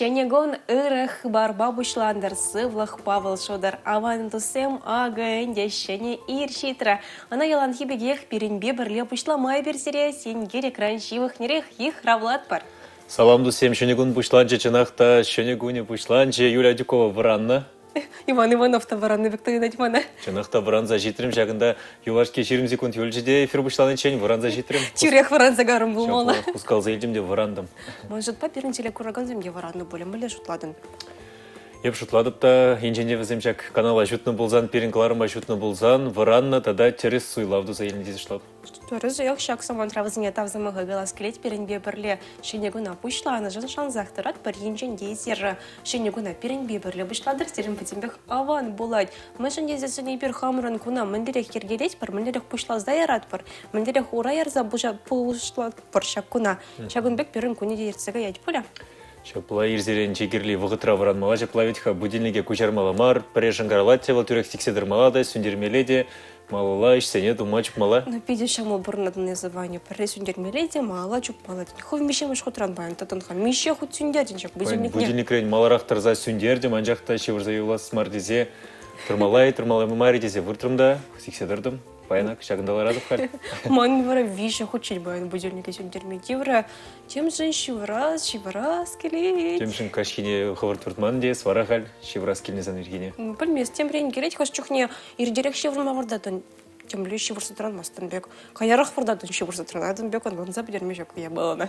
Ҫӗнӗ кун ырӑ хыпарпа пуҫлантӑр, сывлӑх Павӑл Шутӑр. Аван туссем, акӑ ӗнтӗ ҫӗнӗ ир ҫитрӗ. Ӑна яланхи пекех пирӗнпе пӗрле пуҫлама эпир сире сенкер экран ҫывӑхнерех йыхравлатпӑр. Салам, туссем, ҫӗнӗ кун пуҫланчӗ, чӑнах та ҫӗнӗ кунӗ пуҫланчӗ. Юлия Адюкова вӑраннӑ. Иван Иванов та вӑраннӑ пек туйӑнать мана. Чӑнах та вӑранса ҫитрӗм ҫакӑнта. Юлашки 20 секунд юлчӗ те эфир пуҫланиччен вӑранса ҫитрӗм. Тӳрех вӑранса карӑм пулмалла. Ҫапла хускалса илтӗм те вӑрантӑм. Ман шутпа пирӗн телекуракансем те вӑраннӑ пулӗ. Мӗнле шутлатӑн? Эп шутлатӑп та, енчен те вӗсем ҫак канала ҫутнӑ пулсан, пирӗн кӑларӑма ҫутнӑ пулсан, вӑраннӑ тата тӗрӗс суйлав туса илнӗ тесе шутлатӑп. Тӗрӗсех ҫак самантра вӗсене тав сӑмахӗ калас килет. Пирӗнпе пӗрле ҫӗнӗ куна пуҫланӑшӑн шансах тӑратпӑр. Енчен те эсир ҫӗнӗ куна пирӗнпе пӗрле пуҫлатӑр, сирӗн пӗтӗмпех аван пулать. Мӗншӗн тесессӗн эпир хамӑрӑн куна мӗнлерех йӗркелетпӗр, мӗнлерех пуҫласа яратпӑр, мӗнлерех ура ярса пуҫлатпӑр ҫак куна. Ҫакӑн пек пирӗн кунӗ те иртсе каять пулӗ. Ҫапла ирсерен чи кирли вӑхӑтра вӑранмалла ҫапла вӗт-ха, будильнике куҫармалла мар, пӗрре шӑнкӑравлать те вӑл тӳрех сиксе тӑрмалла та, сӳнтермелле те, Малалла ӗҫсене тума чупмалла. Ну, питӗ ҫӑмӑл пурӑнатӑн эсӗ, Ваня. Пӗрре сӳнтермелле те малалла чупмалла. Хӑв миҫемӗш хутран паян тӑтӑн-ха? Миҫе хут сӳнтертӗн ҫак будильникне? Будильникрен маларах тӑрса сӳнтертӗм, анчах та ҫывӑрса юлас мар тесе тӑрмалла-и, тӑрмалла мар-и тесе выртрӑм та сиксе тӑртӑм. Паянах ҫакӑнта ларатӑп халь. Ман вара виҫӗ хутчен паян будильнике сӳнтерме тиврӗ. Темшӗн ҫывӑрас, ҫывӑрас килет. Темшӗн каҫхине хӑвӑрт выртман те, вара халь ҫывӑрас килнӗ сан ирхине. Пӗлмест, темрен килет хӑш чухне иртерех ҫывӑрма выртатӑн, темле ҫывӑрса тӑранмастӑн пек. Каярах выртатӑн, ҫывӑрса тӑранатӑн пек, ӑнланса пӗтерме ҫук япалана.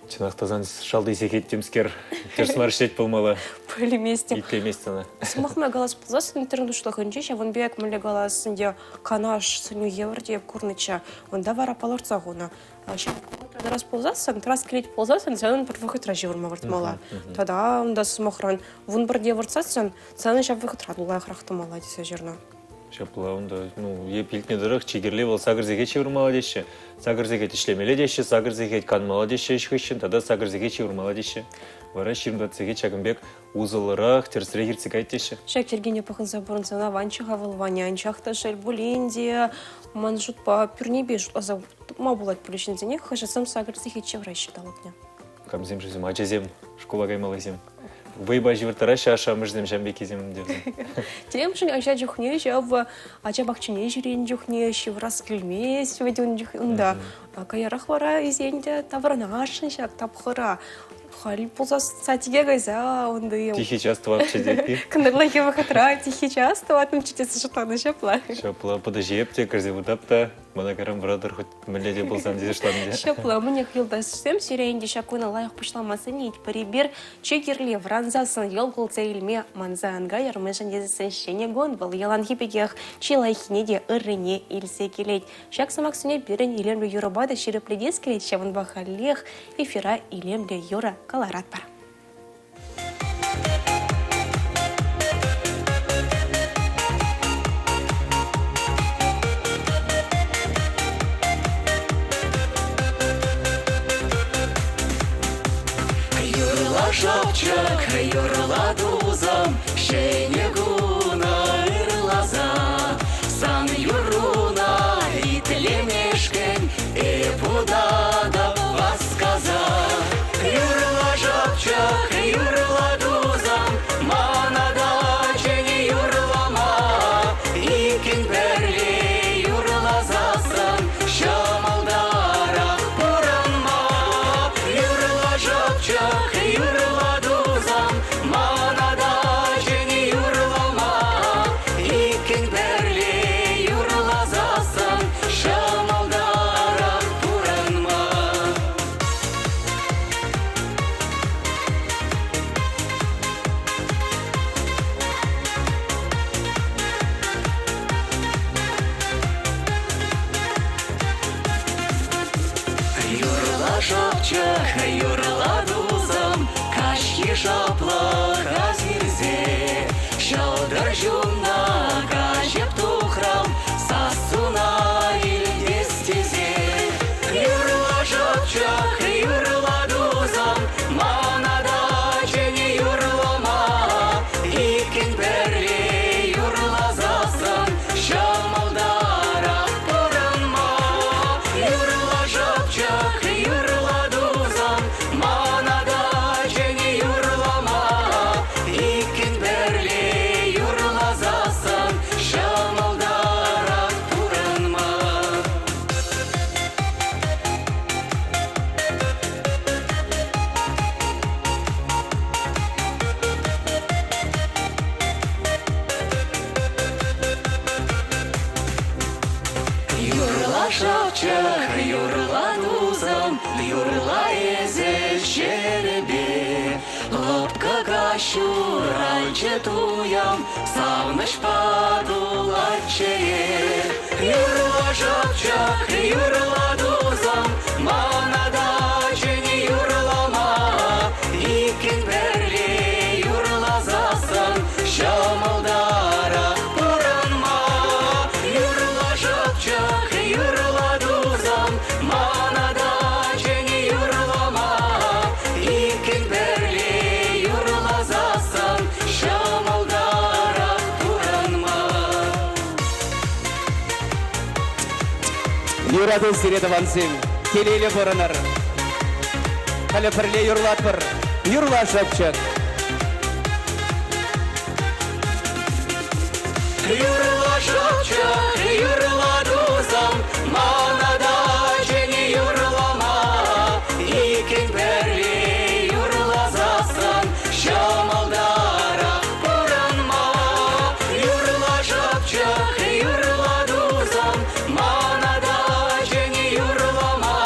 Чӑнах та сан шалти сехет темскер тӗрӗс мар ӗҫлет пулмалла. Пӗлместӗп. Итлемест ӑна. Сӑмах май калас пулсассӑн интернет уҫлӑхӗнче ҫавӑн пек мӗнле калас ӗнтӗ канаш сӗнӳ евӗр те курнӑччӗ. Унта вара палӑртса хунӑ. Ҫав тӑрас пулсассӑн, тӑрас килет пулсассӑн санӑн пӗр вӑхӑтра ҫывӑрма выртмалла. Тата унта сӑмахран 11-те выртсассӑн санӑн ҫав вӑхӑтра лайӑхрах тӑмалла тесе ҫырнӑ. Ҫапла унта, ну, эп илтнӗ тӑрӑх чи кирли вӑл сакӑр сехет ҫывӑрмалла теҫҫӗ. Сакӑр сехет ӗҫлемелле теҫҫӗ, сакӑр сехет канмалла теҫҫӗ ӗҫ хыҫҫӑн тата сакӑр сехет ҫывӑрмалла теҫҫӗ. Вара 24 сехет ҫакӑн пек усӑллӑрах, тӗрӗсрех иртсе каять теҫҫӗ. Ҫак йӗркене пӑхӑнса пурӑнсан аванччӗ-ха вӑл, Ваня, анчах та шел пулин те, ман шутпа, пӳрнепе шутласа тупма пулать пулӗ ҫынсене, хӑшӗсем сакӑр сехет ҫывӑраҫҫӗ талӑкне. Камсем шисем, ачасем, шкула каймаллисем. Вӑйпа ҫывӑрттараҫҫӗ ашшӗ-амӑшӗсем ҫавӑн пеккисем тесе. Темшӗн ача чухне ҫав ача пахчине ҫӳренӗ чухне ҫывӑрас килмест вӗт ун чух унта. Каярах вара ӳсен те таврӑнасшӑн ҫак тапхӑра. Халь пулса садике кайса унти Тихий час тӑвапчӗ тетпи. Кӑнтӑрлахи вӑхӑтра тихий час тӑватӑмччӗ тесе шутланӑ ҫапла. Ҫапла пӑтӑ ҫиеп те кӗрсе выртап та мана кайран вӑратӑр хоть мӗнле те пулсан тесе шутланӑ. Ҫапла, мӗнех, юлташсем, сире ӗнтӗ ҫак куна лайӑх пуҫлама сӗнетпӗр эпир. Чи кирли вӑрансассӑн йӑл кулса илме манса ан кайӑр, мӗншӗн тесен ҫӗнӗ кун вӑл яланхи пекех чи лайӑххине те ыррине илсе килет. Ҫак сӑмахсене пирӗн илемлӗ юрӑпа та ҫирӗплетес килет, ҫавӑнпа халех эфира илемлӗ юрӑ кӑларатпӑр. Юрла шӑпчӑк, юрла тусӑм, ҫӗнӗ куна ырласа. Сан юрруна итлемешкӗн эп утатӑп васкаса. Юрла шӑпчӑк, юрла тусӑм, мана та чӗнӗ юрлама. Иккӗн пӗрле юрласассӑн ҫӑмӑлтарах пурӑнма. Юрла шӑпчӑк, юрла тусӑм, мана та чӗнӗ юрлама. Иккӗн пӗрле юрласассӑн ҫӑмӑлтарах пурӑнма. Юрла шӑпчӑк, юрла тусӑм, каҫхи шӑплӑха сирсе. Ҫӑлтӑр ҫуннӑ каҫӑп тухрӑм, сассуна илтес тесе. Юрла шӑпчӑк, юрла тусӑм, мана та чӗнӗ юрлама. Иккӗн пӗрле юрласассӑн ҫӑмӑлтарах пурӑнма. Юрла шӑпчӑк, юрла тусӑм, мана та чӗнӗ юрлама. ҫуралчӗ туям, савӑнӑҫпа тулать чӗре. Юрла шӑпчӑк, юрла тусӑм, мана та чӗнӗ юрлама. Иккӗн пӗрле юрласассӑн ҫӑмӑлтарах пурӑнма. Юрла шӑпчӑк, юрла тусӑм, мана та чӗнӗ юрлама. Иккӗн пӗрле юрласассӑн ҫӑмӑлтарах пурӑнма. Юрату сире, тӑвансем, телейлӗ пурӑнӑр. Халӗ пӗрле юрлатпӑр. Юрла, шӑпчӑк. Юрла, шӑпчӑк, юрла, тусӑм, мана та чӗнӗ юрлама. Иккӗн пӗрле юрласассӑн ҫӑмӑлтарах пурӑнма. Юрла, шӑпчӑк, юрла, тусӑм, мана та чӗнӗ юрлама.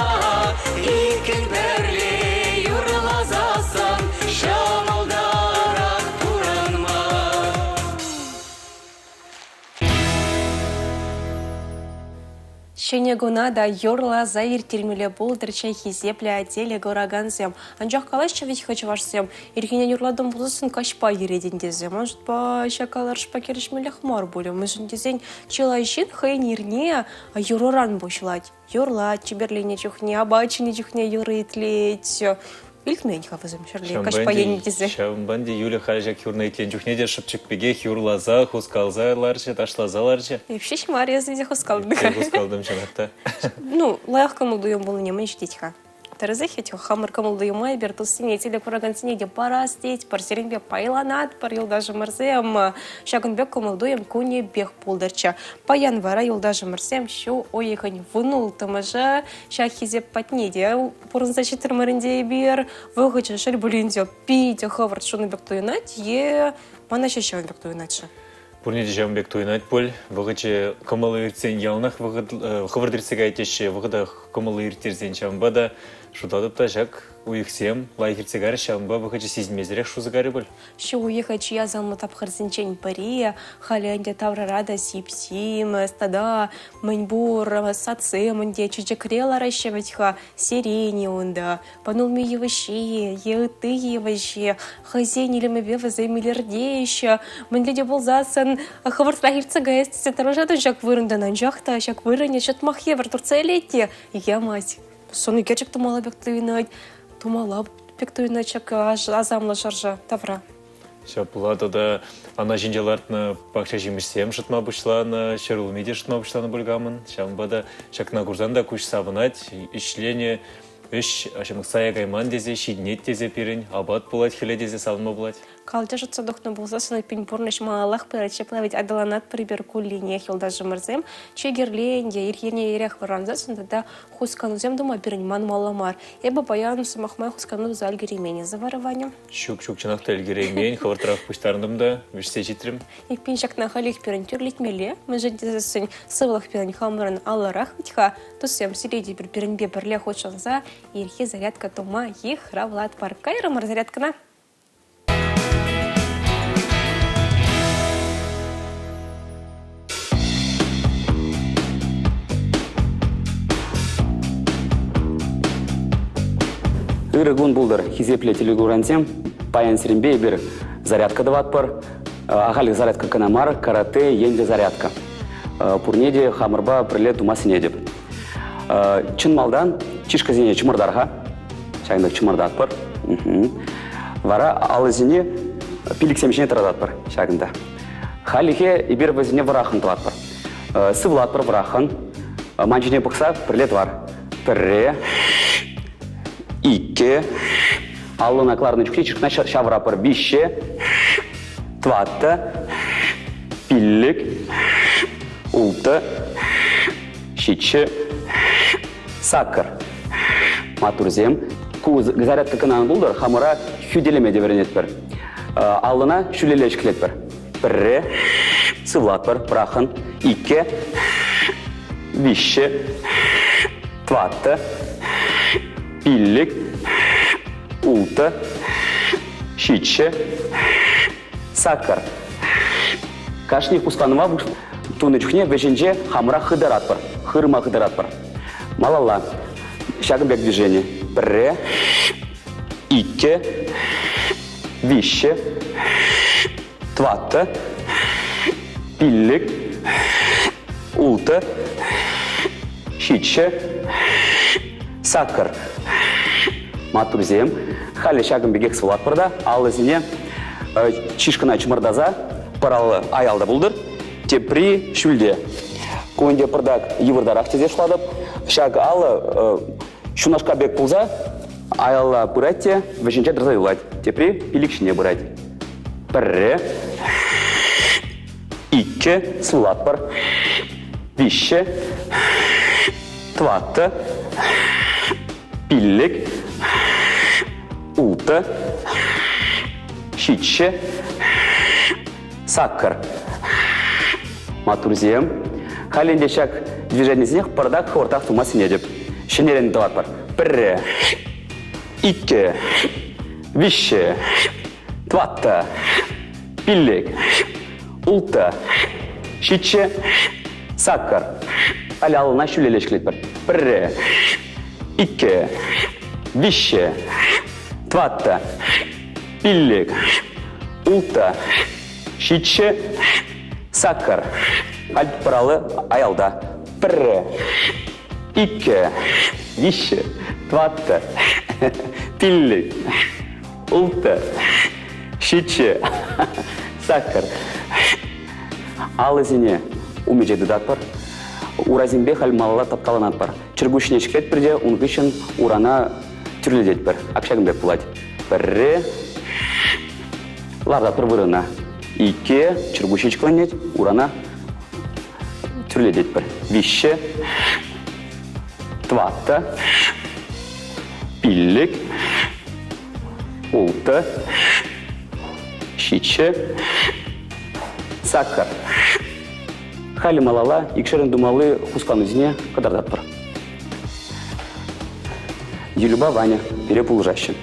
Иккӗн пӗрле юрласассӑн ҫӑмӑлтарах пурӑнма. Ҫӗнӗ куна та юрласа ирттермелле пултӑрччӗ хисеплӗ аттелӗ куракансем. Анчах калаҫҫӗ вӗт-ха чӑвашсем, ирхине юрлатӑн пулсассӑн каҫпа йӗретӗн тесе. Ман шутпа, ҫак каларӑшпа килӗшмеллех мар пулӗ. Мӗншӗн тесен чылай ҫын хӑйӗн ирне юрӑран пуҫлать. Юрлать чиперленнӗ чухне, апат ҫинӗ чухне юрӑ итлет. Илтмен-ха вӗсем ҫӗрле каҫпа енне тесе. Ҫавӑнпа ӗнтӗ Юля халь ҫак юрна итленӗ чухне те шӑпчӑк пекех юрласа, хускалса ларчӗ, ташласа ларчӗ. Эп ҫеҫ мар, эсӗ те хускалтӑн. Хускалтӑм чӑнах та. Ну, лайӑх кӑмӑл-туйӑм пулнине мӗн ҫитет-ха? Тӗрӗсех вӗт хамӑр кӑмӑл-туйӑма эпир туссене, телекуракансене те парас тетпӗр, сирӗнпе пайланатпӑр, юлташӑмӑрсем. Ҫакӑн пек кӑмӑл-туйӑм кунӗпех пултӑрччӗ. Паян вара юлташӑмӑрсем ҫу уйӑхӗн вунулттӑмӗшӗ ҫак хисеп патне те пурӑнса ҫитрӗмӗр ӗнтӗ эпир. Вӑхӑчӗ шел пулин те питӗ хӑвӑрт шунӑ пек туйӑнать е мана ҫеҫ ҫавӑн пек туйӑнать-ши? Пурне те ҫавӑн пек туйӑнать пуль. Вӑхӑчӗ кӑмӑллӑ иртсен яланах вӑхӑт хӑвӑрт иртсе каять теҫҫӗ. Вӑхӑта кӑмӑллӑ ирттерсен ҫавӑнпа та шутлатӑп та ҫак уйӑхсем лайӑх иртсе карӗҫ, ҫавӑнпа вӑхӑчӗ сисӗнмесӗрех шуса карӗ пуль. Ҫу уйӑхӗ чи асамлӑ тапхӑрсенчен пӗри. Халӗ ӗнтӗ таврара та сип-симӗс тата мӗнпур садсем ӗнтӗ чечекре лараҫҫӗ вӗт-ха. Сирени унта, панулми йывӑҫҫи е ытти йывӑҫҫи хӑйсен илемӗпе вӗсем илӗртеҫҫӗ. Мӗнле те пулсассӑн хӑвӑртрах иртсе каяс тесе тӑрӑшатӑн ҫак вырӑнтан, анчах та ҫак вырӑнӗ ҫӑтмах евӗр туртса илет те ямасть. Сӑн ӳкерчӗк тумалла пек туйӑнать, тумалла пек туйӑнать ҫак асамлӑ шӑршӑ тавра. Ҫапла тата ана ҫинче лартнӑ пахча ҫимӗҫсем шӑтма пуҫланӑ, ҫӗрулми те шӑтма пуҫланӑ пуль камӑн. Ҫавӑнпа та ҫакна курсан та куҫ савӑнать, ӗҫленӗ ӗҫ ҫамрӑк сая кайман тесе, ҫитӗнет тесе пирӗн, апат пулать хӗле тесе савӑнма пулать. Калча шӑтса тухнӑ пулсассӑн пин пурнӑҫ малаллах пырать. Ҫапла ведь аталанатпӑр эпир кулленех юлташӑмӑрсем. Чекерле ӗнтӗ, ирхине ирех вӑрансассӑн тата хусканусем тума пирӗн манмалла мар. Эпӗ паян, сӑмах май, хускану туса ӗлкӗреймен эсӗ вара, Ваня. Ҫук, ҫук, чӑнах та ӗлкӗреймен. Хӑвӑртрах пуҫтарӑнтӑм та вӗҫсе ҫитрӗм. Эппин, ҫакна халех пирӗн тӳрлетмелле. Мӗншӗн тесессӗн сывлӑх пирӗн хамӑрӑн алӑрах вӗт-ха. Туссем, сире те пӗр-пӗринпе пӗрле хутшӑнса ирхи зарядка тума йыхравлатпӑр. Кайрӑмӑр зарядкӑна. Ырӑ кун пултӑр, хисеплӗ телекурансем. Паян сирӗнпе эпир зарядка тӑватпӑр. Ахаль зарядка кӑна мар, карате енлӗ зарядка. Пурне те хамӑрпа пӗрле тума сӗнетӗп. Чӑн малтан чышкӑсене чӑмӑртар-ха. Ҫакӑн пек чӑмӑртатпӑр. Вара алӑсене пилӗксем ҫине тӑрататпӑр ҫакӑнта. Хальлӗхе эпир вӗсене вӑраххӑн тӑватпӑр. Сывлатпӑр вӑраххӑн. Ман ҫине пӑхса пӗрле тӑвар. Пӗрре, иккӗ, аллӑна кӑларнӑ чухне чышкӑна ҫавӑрапӑр. Виҫҫӗ, тӑваттӑ, пиллӗк, улттӑ, ҫиччӗ, саккӑр. Маттурсем, ку зарядка кӑна ан пултӑр, хамӑра хӳтӗлеме те вӗренетпӗр. Аллӑна ҫӳлелле ҫӗклетпӗр. Пӗрре, сывлатпӑр, пӑрахӑн, иккӗ, виҫҫӗ, тӑваттӑ, пиллӗк, улттӑ, Ҫиччӗ. Саккӑр. Кашни хусканӑва тунӑ чухне вӗҫӗнче хамӑра хытаратпӑр, хырӑма хытаратпӑр. Малалла. Ҫакӑн пек движени. Пӗрре, иккӗ, виҫҫӗ, тӑваттӑ, пиллӗк, ултӑ, ҫиччӗ, саккӑр. Маттурсем, халӗ ҫакӑн пекех сывлатпӑр та алӑсене чышкӑна чӑмӑртаса пӗр алӑ аялта пултӑр, тепри ҫӳлте. Ку ӗнтӗ пӑртак йывӑртарах тесе шутлатӑп. Ҫак алӑ ҫунашка пек пулса аялла пырать те вӗҫӗнче тӑрса юлать. Тепри пилӗк ҫине пырать. Пӗрре, иккӗ, сывлатпӑр, виҫҫӗ, тӑваттӑ, пиллӗк, улттӑ, ҫиччӗ, саккӑр. Маттурсем, халь ӗнтӗ ҫак движенисенех пӑртак хӑвӑртрах тума сӗнетӗп. Ҫӗнӗрен тӑватпӑр. Пӗрре, иккӗ, виҫҫӗ, тӑваттӑ, пиллӗк, улттӑ, ҫиччӗ, саккӑр. Халь алӑна ҫӳлелле ҫӗклетпӗр. Пӗрре, иккӗ, виҫҫӗ, тӑваттӑ, пиллӗк, улттӑ, ҫиччӗ, саккӑр. Халь пӑралӑ аялта. Пӗрре, иккӗ, виҫҫӗ, тӑваттӑ, пиллӗк, улттӑ, ҫиччӗ, саккӑр. Алӑсене умӗнче тытатпӑр. Урасемпе халь малалла тапкаланатпӑр. Чӗркуҫне ҫӗклетпӗр те ун хыҫҫӑн урана тӳрлететпӗр. Ак ҫакӑн пек пулать. Пӗрре лартатпӑр вырӑна. Икке чӗркуҫҫи ҫӗкленет, урана тӳрлететпӗр. Виҫҫӗ, тӑваттӑ, пиллӗк, улттӑ, ҫиччӗ, саккӑр. Халӗ малалла икшерӗн тумалли хусканусене кӑтартатпӑр. Юльӑпа Ваня пире пулӑшаҫҫӗ.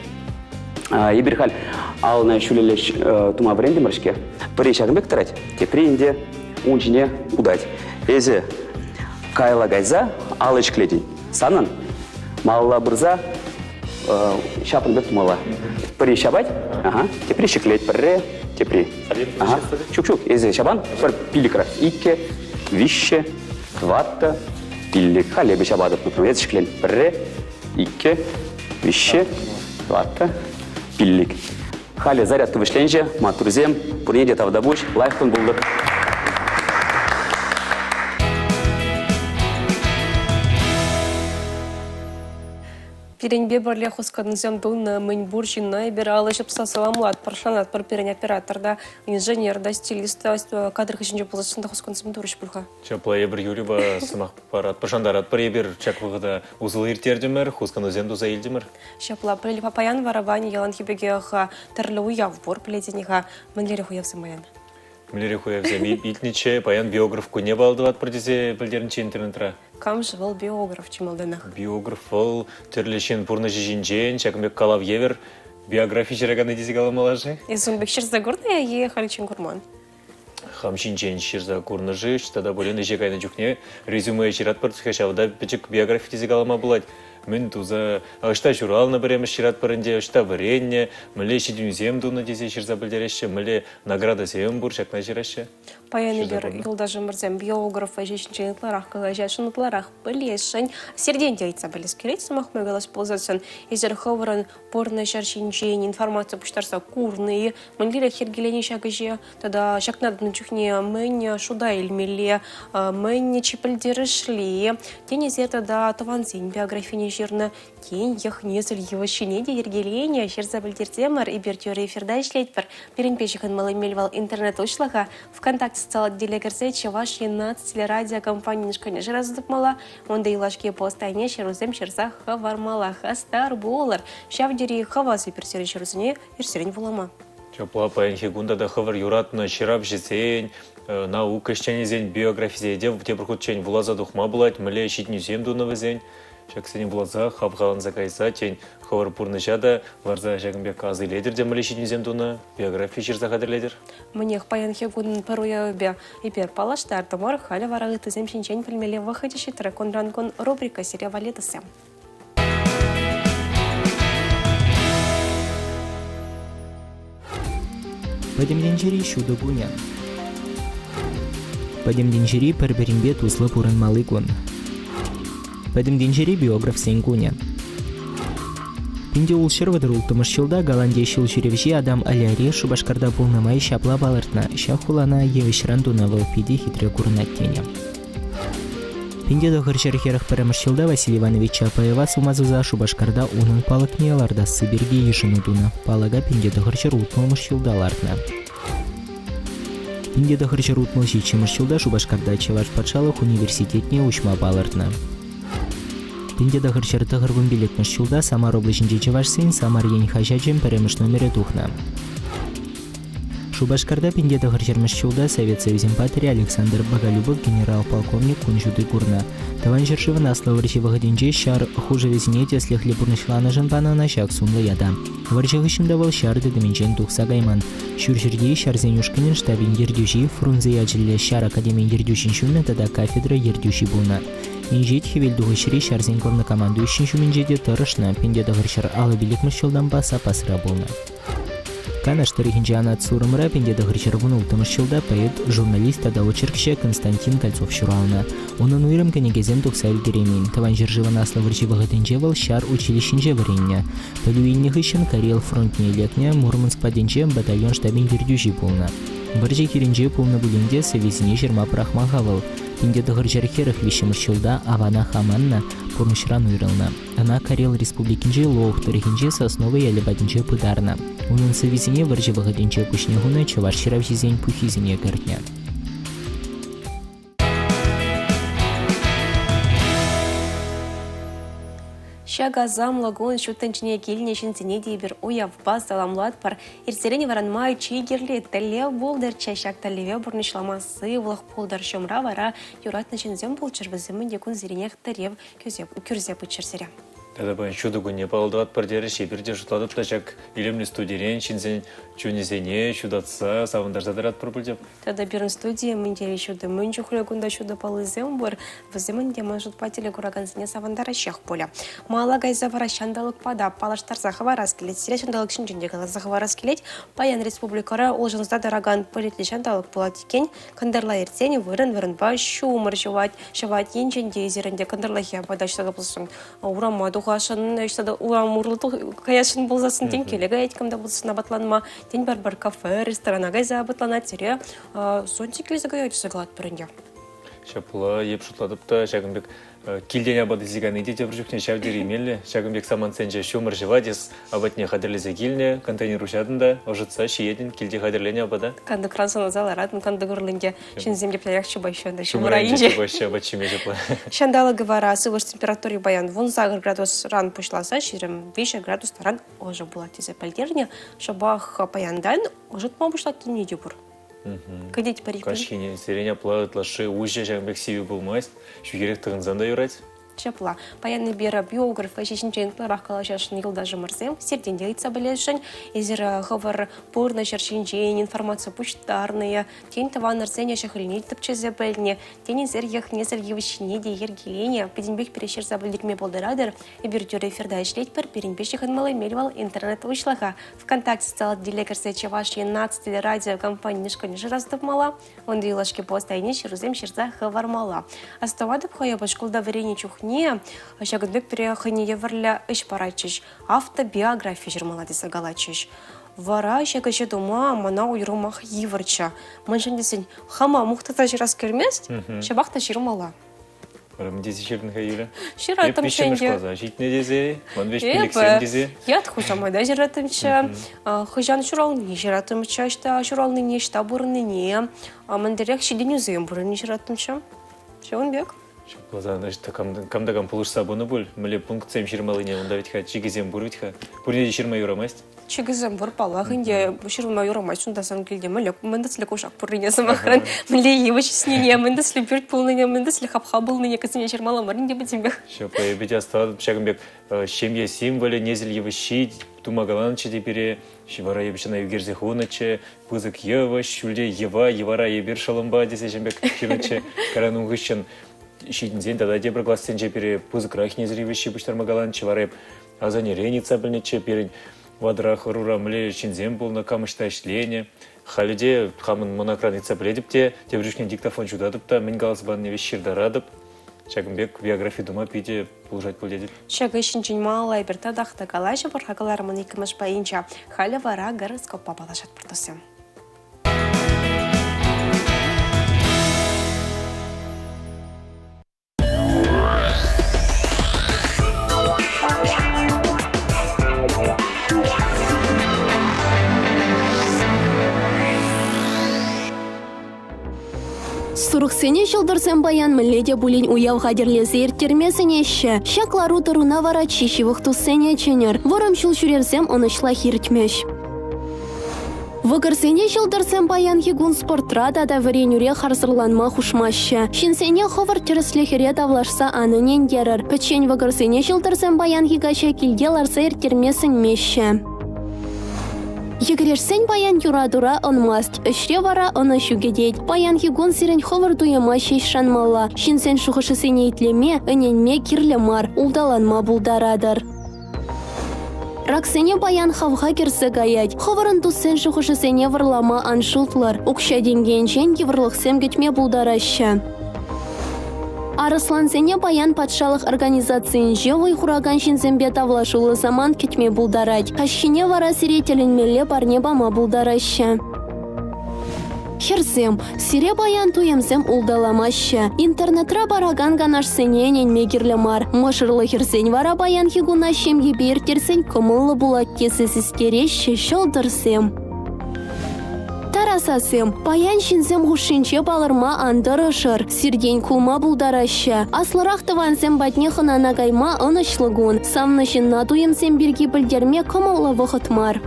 Эпир халь алӑна ҫӳлелле тума вӗрентӗмӗр-ҫке. Пӗри ҫакӑн пек тӑрать, тепри ӗнтӗ ун ҫине утать. Эсӗ каялла кайса алӑ ҫӗклетӗн. Санӑн малалла пырса ҫапӑн пек тумалла. Пӗри ҫапать, ага, тепри ҫӗклет пӗрре, тепри. Ага. Ҫук-ҫук, эсӗ ҫапан пӗр пилӗкрах. Иккӗ, виҫҫӗ, тӑваттӑ, пиллӗк. Халь эпӗ ҫапатӑп, например, эсӗ ҫӗклен. Пӗрре, иккӗ, виҫҫӗ, тӑваттӑ, пиллӗк. Халӗ зарядка вӗҫленчӗ. Маттурсем, пурне те тавтапуҫ, лайӑх кун пултӑр. Пирӗнпе пӗрле хусканусем тунӑ мӗнпур ҫынна эпир алӑ ҫупса саламлатпӑр, шанатпӑр. Пирӗн оператор та, инженер та, стилист та кадр хыҫӗнче пуласшӑн та хусканусем турӗҫ пуль-ха. Ҫапла эпир Юрийпа сӑмах паратпӑр, шантаратпӑр. Эпир ҫак вӑхӑта усӑллӑ ирттертӗмӗр, хусканусем туса илтӗмӗр. Ҫапла, паян вара Ваня яланхи пекех тӗрлӗ уяв пур, пӗлетӗн-и-ха, мӗнлерех уявсем паян? Мӗнлерех уявсем илтнӗччӗ, паян биограф кунне паллӑ тӑватпӑр тесе пӗлтернӗччӗ интернетра. Кам-ши вӑл биограф чи малтанах? Биограф вӑл тӗрлӗ ҫын пурнӑҫӗ ҫинчен, ҫакӑн пек калав евӗр биографи ҫыраканни тесе каламалла-ши? Эс ун пек ҫырса курнӑ-и е хальччен курман? Хам ҫинчен ҫырса курнӑ-ши, тата пулин ӗҫе кайнӑ чухне резюме ҫыратпӑр, ҫавӑнта пӗчӗк биографи тесе калама пулать. Мӗн туса, ӑҫта ҫуралнӑ пӗрремӗш ҫыратпӑр ӗнтӗ, ӑҫта вӗреннӗ, мӗнле ҫитӗнӳсем тунӑ тесе ҫырса пӗлтереҫҫӗ, мӗнле наградӑсем пур, ҫакна ҫыраҫҫӗ. Паян эпир юлташӑмӑрсем биограф ӗҫӗ ҫинчен ытларах калаҫасшӑн, ытларах пӗлесшӗн. Сиртен те ыйтса пӗлес килет, сӑмах май калас пулсассӑн, эсир хӑвӑрӑн пурнӑҫӑр ҫинчен информаци пуҫтарса курнӑ-и, мӗнлерех йӗркеленӗ ҫак ӗҫе тата ҫакна тунӑ чухне мӗн шута илмелле, мӗн чи пӗлтерӗшли, тен, эсир тата тӑвансен биографине ҫырнӑ, тен, йӑх-несӗл йывӑҫҫине те йӗркеленӗ, ҫырса пӗлтерсемӗр, эпир тӳрӗ эфирта ӗҫлетпӗр. Пирӗнпе ҫыхӑнмалли мел вӑл интернет уҫлӑхӗ, ВКонтакте социаллӑ тетеле кӗрсе Чӑваш Ен наци телерадиокомпанин ушкӑнне шыраса тупмалла, унта юлашки пост айне ҫырусем ҫырса хӑвармалла. Хастар пулӑр! Ҫав тери хавас эпир сирӗн ҫырусене ирсерен вулама. Ҫапла паянхи кун тата хӑвӑр юратнӑ ҫыравҫӑсен, наука ӗҫченӗсен биографисене те тепӗр хутчен вуласа тухма пулать, мӗнле ҫитӗнӳсем тунӑ вӗсен. Ҫаксене вуласа хавхаланса кайса, тен, хӑвӑр пурнӑҫа та ларса ҫакӑн пек аса илетӗр те мӗнле ҫитӗнӳсем тунӑ, биографи ҫырса хатӗрлетӗр. Мӗнех, паянхи кунӑн пӗр уявӗпе эпир паллаштартӑмӑр. Халӗ вара ыттисем ҫинчен пӗлмелле вӑхӑчӗ ҫитрӗ. Кунран-кун рубрика сире валли тӑсӗ. Пӗтӗм тӗнчери ҫутӑ кунӗ. Пӗтӗм тӗнчери пӗр-пӗринпе туслӑ пурӑнмалли кун. Пӗтӗм тӗнчери биографсен кунӗ. 1636 ҫулта Голланди ҫул ҫӳревҫи Адам Аляри Шупашкарта пулнӑ май ҫапла палӑртнӑ: ҫак хулана йывӑҫран тунӑ вӑл питӗ хитре курӑнать тенӗ. 1941 ҫулта Василий Иванович Чапаева сума суса Шупашкарта унӑн палӑкне лартасси пирки йышӑну тунӑ. Палӑка 1960 ҫулта лартнӑ. 1967 ҫулта Шупашкарта Чӑваш патшалӑх университетне уҫма палӑртнӑ. 1995 ҫулта Самар облаҫӗнчи чӑвашсен Самар ен хаҫачӗн пӗрремӗш номерӗ тухнӑ. Шупашкарта 1940 ҫулта Совет Союзӗн паттӑрӗ Александр Боголюбов генерал-полковник кун ҫути курнӑ. Тӑван ҫӗршывӑн Аслӑ вӑрҫи вӑхӑтӗнче ҫар хушӑвӗсене тӗслӗхлӗ пурнӑҫланӑшӑн панӑ ӑна ҫак сумлӑ ята. Вӑрҫӑ хыҫҫӑн та вӑл ҫар тытӑмӗнчен тухса кайман. Ҫурҫӗрти ҫарсен ушкӑнӗн штабӗн ертӳҫи, Фрунзе ячӗллӗ ҫар академийӗн ертӳҫин ҫумӗ тата кафедра ертӳҫи пулнӑ. Инҫет Хӗвелтухӑҫри ҫарсен главнокомандующин ҫумӗнче те тӑрӑшнӑ, 1955 ҫултанпа саппасра пулнӑ. Канаш тӑрӑхӗнчи Анат Сурӑмра 1916 ҫулта поэт, журналист тата очеркҫӑ Константин Кольцов ҫуралнӑ. Унӑн уйрӑм кӗнекесем тухса ӗлкӗреймен. Тӑван ҫӗршывӑн Аслӑ вӑрҫи вӑхӑтӗнче вӑл ҫар училищинче вӗреннӗ. Пӗлӳ илнӗ хыҫҫӑн Карел фронтне лекнӗ, Мурманск патӗнче батальон штабӗн ертӳҫи пулнӑ. Вӑрҫӑ хирӗнче пулнӑ пулин те сӑввисене ҫырма пӑрахман-ха вӑл. 1943 ҫулта аванах аманнӑ, пурнӑҫран уйрӑлнӑ. Ӑна Карел Республикинчи Лоух тӑрӑхӗнчи Сосновый ялӗ патӗнче пытарнӑ. Унӑн сӑввисене вӑрҫӑ вӑхӑтӗнче пуҫне хунӑ чӑваш ҫыравҫисен пуххисене кӗртнӗ. Ҫак асамлӑ кун ҫут тӗнчене килнӗ ҫынсене те эпир уявпа саламлатпӑр. Ирсерен вӑранма чи кирли тӗллев пултӑрччӗ. Ҫак тӗллеве пурнӑҫлама сывлӑх пултӑр. Ҫумра вара юратнӑ ҫынсем пулччӑр. Вӗсем ӗнтӗ кунсеренех тӗрев кӳрсе пыччӑр сире. Тата паян ҫутӑ кунне палӑртатпӑр терӗҫ. Эпир те шутлатӑп та ҫак илемлӗ студирен ҫынсен чунӗсене ҫутатса, савӑнтарса тӑратпӑр пуль теп. Тата пирӗн студие мӗн тери ҫутӑ, мӗн чухлӗ кунта ҫутӑ паллисем пур, вӗсем ӗнтӗ ман шутпа телекуракансене савӑнтараҫҫех пулӗ. Малалла кайса вара ҫанталӑкпа та паллаштарса хӑварас килет. Сире ҫанталӑк ҫинчен те каласа хӑварас килет. Паян республикӑра улшӑнса тӑракан пӗлӗтлӗ ҫанталӑк пулать иккен. Кӑнтӑрла иртсен вырӑн-вырӑнпа ҫумӑр ҫӑвать. Ҫӑвать енчен те эсир ӗнтӗ кӑнтӑрлахи апата ӑҫта та пулсан урама тухасшӑн, ӑҫта та урам урлӑ каясшӑн пулсассӑн тен киле каять кам та пулсан апатланма, тен пӗр-пӗр кафе, ресторана кайса апатланать, сире зонтик илсе каять тесе калатпӑр ӗнтӗ. Ҫапла, эп шутлатӑп та ҫакӑн пек Килтен апат илсе кайни те тепӗр чухне ҫав тери меллӗ. Ҫакӑн пек самантсенче ҫумӑр ҫӑвать, эс апатне хатӗрлесе килнӗ, контейнер уҫатӑн та ӑшӑтса ҫиетӗн килте хатӗрленӗ апата. Кантӑкран сӑнаса ларатӑн, кантӑк урлӑ ҫынсем теплерех чупаҫҫӗ ӗнтӗ ҫумӑр айӗнче. Чупаҫҫӗ апат ҫиме ҫапла. Ҫанталӑкӗ вара сывлӑш температури паян 18 градусран пуҫласа 23 градус таран ӑшӑ пулать тесе пӗлтернӗ. Шӑпах паянтан ӑшӑтма пуҫлать тени те пур. Кӗтетпӗр. Каҫхине сирен апла ытлашши уҫӑ ҫакӑн пек сивӗ пулмасть. Ҫӳхерех тӑхӑнсан та юрать. Ҫапла. Паян эпир биограф ӗҫӗ ҫинчен ытларах калаҫасшӑн юлташӑмӑрсем. Сиртен те ыйтса пӗлесшӗн. Эсир хӑвӑр пурнӑҫӑр ҫинчен информаци пуҫтарнӑ, тен, тӑванӑрсен ӗҫӗ-хӗлне тӗпчесе пӗлнӗ, тен, эсир йӑх-несӗл йывӑҫҫине те йӗркеленӗ. Пӗтӗмпех пире ҫырса пӗлтерме пултаратӑр. Эпир тӳрӗ эфирта ӗҫлетпӗр. Пирӗнпе ҫыхӑнмалли мел вӑл интернет уҫлӑха. ВКонтакте социаллӑ тетеле кӗрсе Чӑваш Ен наци телерадио компанин ушкӑнне шыраса тупмалла, унти юлашки пост айне ҫырусем ҫырса хӑвармалла. Астӑватӑп хӑйӑпа шкулта вӗреннӗ чухне ҫакӑн пек пире хӑйне евӗрлӗ ӗҫ паратчӗҫ, автобиографи ҫырмалла тесе калатчӗҫ. Вара ҫак ӗҫе тума мана уйрӑмах йывӑрччӗ. Мӗншӗн тесен хама мухтаса ҫырас килмест, ҫапах та ҫырмалла. Мӗн тесе ҫырнӑ-ха Юля? Ҫыраттӑм Эп виҫҫӗмӗш класа ҫитнӗ тесе, ман виҫ пилӗксем тесе. Ят хушамата ҫыраттӑмччӗ, хӑҫан ҫуралнине ҫыраттӑмччӗ, ӑҫта ҫуралнине, ӑҫта пурӑннине, мӗнлерех ҫитӗнӳсем пуррине ҫыраттӑмччӗ. Ҫавӑн пек. Ҫапла, значит, кам та кам пулӑшса пынӑ пуль, мӗнле пунктсем ҫырмаллине, унта вӗт-ха чикӗсем пур вӗт-ха. Пурне те ҫырма юрамасть. Чикӗсем пур, паллах ӗнтӗ. Ҫырма юрамасть унта сан килте. Мӗнле, мӗн тӗслӗ кушак пуррине сӑмахран, мӗнле йывӑҫ ӳснине, мӗн тӗслӗ пӳрт пулнине, мӗн тӗслӗ хапха пулнине кӗсене ҫырмалла мар ӗнтӗ пӗтӗмпех. Ҫапла, эпӗ те астӑватӑп ҫакӑн пек ҫемье символӗ, несӗл йывӑҫҫи тума каланӑччӗ те пире. Вара эпӗ ҫына ӳкерсе хунӑччӗ. Пысӑк йывӑҫ, ҫӳлте йӑва, йӑвара эпир шӑлӑмпа тесе ҫын пек ҫырнӑччӗ. Кайран ун хыҫҫӑн ҫитӗнсен тата тепӗр классенче пире пысӑкрах несӗл йывӑҫҫи пуҫтарма каланӑччӗ. Вара эп асаннерен ыйтса пӗлнӗччӗ пирӗн ватӑрах ӑрура мӗнле ҫынсем пулнӑ, кам ӑҫта ӗҫленӗ. Халӗ те хамӑн мӑнакран ыйтса пӗлетӗп те, тепӗр чухне диктофон ҫутатӑп та, мӗн каласа панине веҫ ҫыртаратӑп. Ҫакӑн пек биографи тума питӗ пулӑшать пуль тетӗп. Ҫак ӗҫ ҫинчен малалла эпир татах та калаҫӑпӑр-ха кӑларӑмӑн иккӗмӗш пайӗнче. Халӗ вара гороскоппа паллашатпӑр туссем. Сурӑхсене ҫӑлтӑрсем паян мӗнле те пулин уяв хатӗрлесе ирттерме сӗнеҫҫӗ. Ҫак лару-тӑруна вара чи ҫывӑх туссене чӗнӗр. Вӑрӑм ҫул ҫӳревсем ӑнӑҫлах иртмӗҫ. Вӑкӑрсене ҫӑлтӑрсем паянхи кун спортра тата вӗренӳре харсӑрланма хушмаҫҫӗ. Ҫынсене хӑвӑрт тӗрӗслӗхӗре тавлашса ан ӗнентерӗр. Пӗччен вӑкӑрсене ҫӑлтӑрсем паянхи каҫа килте ларса ирттерме сӗнмеҫҫӗ. Йӗкӗрешсен паян юратура ӑнмасть, ӗҫре вара ӑнӑҫу кӗтет. Паянхи кун сирӗн хӑвӑр туйӑма ҫеҫ шанмалла. Ҫынсен шухӑшӗсене итлеме, ӗненме кирлӗ мар, улталанма пултаратӑр. Раксене паян хавха кӗрсе каять. Хӑвӑрӑн туссен шухӑшӗсене вӑрлама ан шутлӑр. Укҫа-тенкӗ енчен йывӑрлӑхсем кӗтме пултараҫҫӗ. Арӑслансене паян патшалӑх организацийӗнче вӑй хуракан ҫынсемпе тавлашуллӑ самант кӗтме пултарать. Каҫхине вара сире тӗлӗнмелле парне пама пултараҫҫӗ. Хӗрсем, сире паян туйӑмсем улталамаҫҫӗ. Интернетра паракан канашсене ӗненме кирлӗ мар. Мӑшӑрлӑ хӗрсен вара паянхи куна ҫемьепе ирттерсен кӑмӑллӑ пулать тесе систереҫҫӗ ҫӑлтӑрсем. Тарасасем, паян ҫынсем хушшинче палӑрма ан тӑрӑшӑр. Сиртен кулма пултараҫҫӗ. Аслӑрах тӑвансем патне хӑнана кайма ӑнӑҫлӑ кун. Савнӑ ҫынна туйӑмсем пирки пӗлтерме кӑмӑллӑ вӑхӑт мар.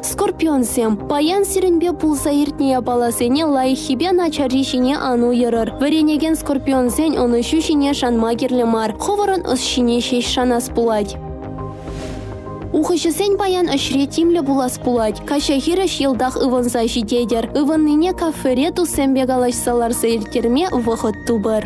Скорпионсем, паян сирӗнпе пулса иртнӗ япаласене лайӑххипе начарри ҫине ан уйӑрӑр. Вӗренекен скорпионсен ӑнӑҫу ҫине шанма кирлӗ мар, хӑвӑрӑн ӑс ҫине ҫеҫ шанас пулать. Ухӑҫӑсен паян ӗҫре тимлӗ пулас пулать. Каҫа хирӗҫ йӑлтах ывӑнса ҫитетӗр. Ывӑннине кафере туссемпе калаҫса ларса ирттерме вӑхӑт тупӑр.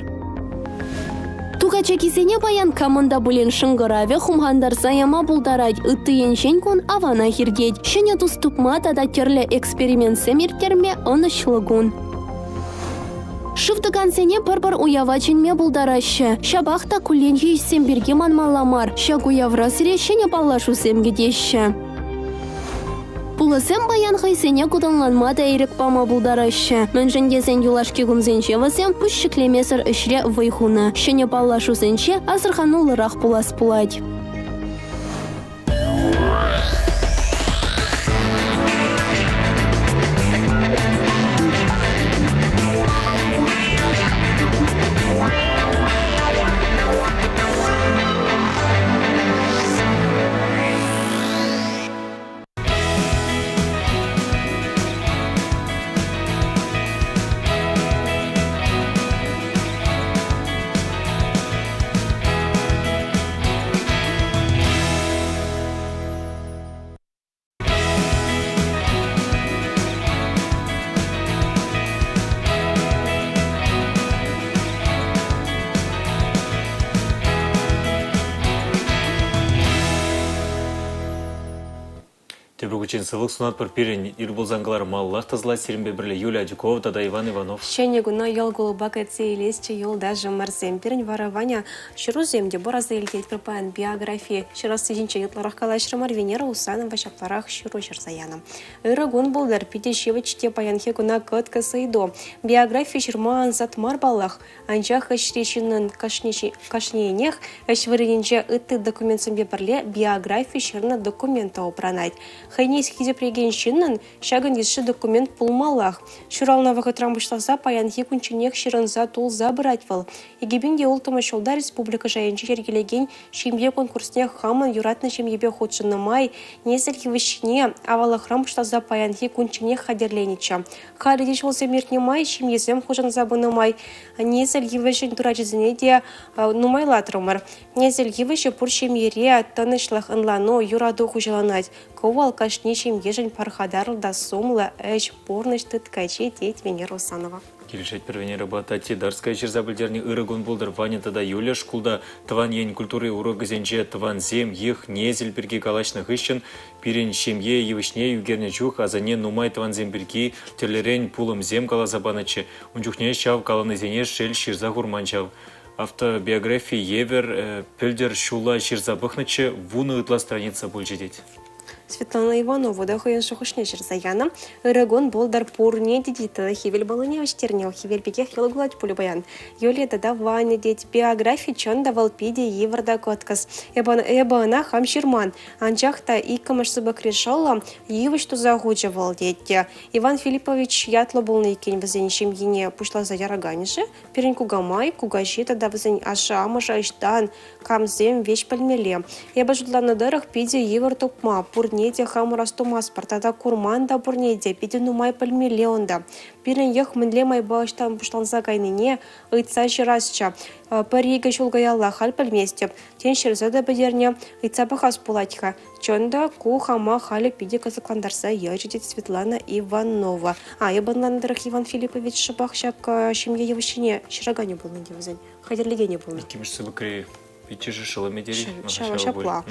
Тукачакисене паян камӑн та пулин шӑнкӑравӗ хумхантарса яма пултарать. Ытти енчен кун аванах иртет. Ҫӗнӗ тус тупма тата тӗрлӗ экспериментсем ирттерме ӑнӑҫлӑ кун. Шыв тӑкансене пӗр-пӗр уява чӗнме пултараҫҫӗ. Ҫапах та кулленхи ӗҫсем пирки манмалла мар. Ҫак уявра сире ҫӗнӗ паллашусем кӗтеҫҫӗ. Пулӑсем паян хӑйсене кутӑнланма та ирӗк пама пултараҫҫӗ. Мӗншӗн тесен юлашки кунсенче вӗсем пуҫ ҫӗклемесӗр ӗҫре вӑй хунӑ. Ҫӗнӗ паллашусенче асӑрхануллӑрах пулас пулать. Тепӗр хутчен сывлӑх сунатпӑр пирӗн ир пулсан кӑлармаллах тӑсӑлать сирӗнпе пӗрле Юлия Адюкова тата Иван Иванов. Ҫӗнӗ куна йӑл кулӑпа кӗтсе илесчӗ юлташӑмӑрсем. Пирӗн вара Ваня ҫырусем те пур аса илтетпӗр паян биографи ҫырасси ҫинчен ытларах калаҫрӑмӑр. Венера Усанова ҫапларах ҫыру ҫырса янӑ. Ырӑ кун пултӑр, питӗ ҫивӗч те паянхи куна кӑткӑс ыйту. Биографи ҫырма ансат мар паллах. Анчах ӗҫри ҫыннӑн кашнийӗнех ӗҫ вырӑнӗнче ытти документсемпе пӗрле биографи ҫырнӑ документ та упранать. Хӑйне. Ҫемьене хисеплекен ҫыннӑн ҫакӑн йышши документ пулмаллах. Ҫуралнӑ вӑхӑтран пуҫласа паянхи кунчченех ҫырӑнса тулса пырать вӑл. 2006 ҫулта республика шайӗнче йӗркелекен ҫемье конкурсне хамӑн юратнӑ ҫемьепе хутшӑннӑ май несӗл йывӑҫҫине аваллӑхран пуҫласа паянхи кунчченех хатӗрленӗччӗ. Халӗ те ҫулсем иртнӗ май ҫемьесем хушӑнса пынӑ май несӗл йывӑҫӗн турачӗсене те нумайлатрӑмӑр. Несӗл йывӑҫӗ пур ҫемьере тӑнӑҫлӑх, ӑнлану, юрату хуҫаланать. Ку вӑл кашни ҫемьешӗн пархатарлӑ та сумлӑ ӗҫ, пурнӑҫ тыткӑчи, тет Венера Усанова. Килӗшетпӗр Венерӑпа Тати Дарская ҫырса пӗлтернӗ ырӑ кун пултӑр Ваня тата Юля шкулта тӑван ен культури урокӗсенче тӑвансем, йӑх, несӗл пирки калаҫнӑ хыҫҫӑн пирӗн ҫемье йывӑҫне ӳкернӗ чух асанне нумай тӑвансем пирки тӗрлӗрен пулӑмсем каласа панӑччӗ. Ун чухне ҫав каланисене шел ҫырса хурман ҫав. Автобиографи евӗр пӗлтӗр ҫулла ҫырса пӑхнӑччӗ, 10 ытла страница пулчӗ тет. Светлана Иванова та хӑйӗн шухӑшне ҫырса янӑ. Ырӑ кун пултӑр пурне те тет тата хӗвел паллине вӗҫтернӗ. Хӗвел пекех йӑл кулать пулӗ паян. Юлия тата Ваня тет. Биографи чӑн та вӑл питӗ йывӑр та кӑткӑс. Эпӗ ӑна хам ҫырман. Анчах та иккӗмӗш сыпӑкри шӑллӑм йывӑҫ туса хучӗ вӑл тет. Иван Филиппович ятлӑ пулнӑ иккен вӗсен ҫемйине пуҫласа яраканӗшӗ. Пирӗн кукамай, кукаҫи тата вӗсен ашшӗ-амӑшӗ ӑҫтан, камсем веҫ пӗлмелле. Эпӗ шутланӑ тӑрӑх, питӗ йывӑр тупма, пурне те хамӑр астумастпӑр тата курман та пурне те, питӗ нумай пӗлмелле унта. Пирӗн йӑх мӗнле майпа ӑҫтан пуҫланса кайнине ыйтса ҫырасчӗ. Пӗр-икӗ ҫул каялла халь пӗлместӗп. Тен, ҫырса та пӗтернӗ, ыйтса пӑхас пулать-ха. Чӑн та, ку хама халӗ питӗ кӑсӑклантарса ячӗ, тет Светлана Иванова. А, эпӗ ӑнланнӑ тӑрӑх Иван Филиппович шӑпах ҫак ҫемье йывӑҫҫине ҫыраканӗ пулнӑ ӗнтӗ вӗсен, хатӗрлекенӗ пулнӑ. Иккӗмӗш сыпӑкри пиччӗшӗ шӑлӑмӗ тери. Ҫапла.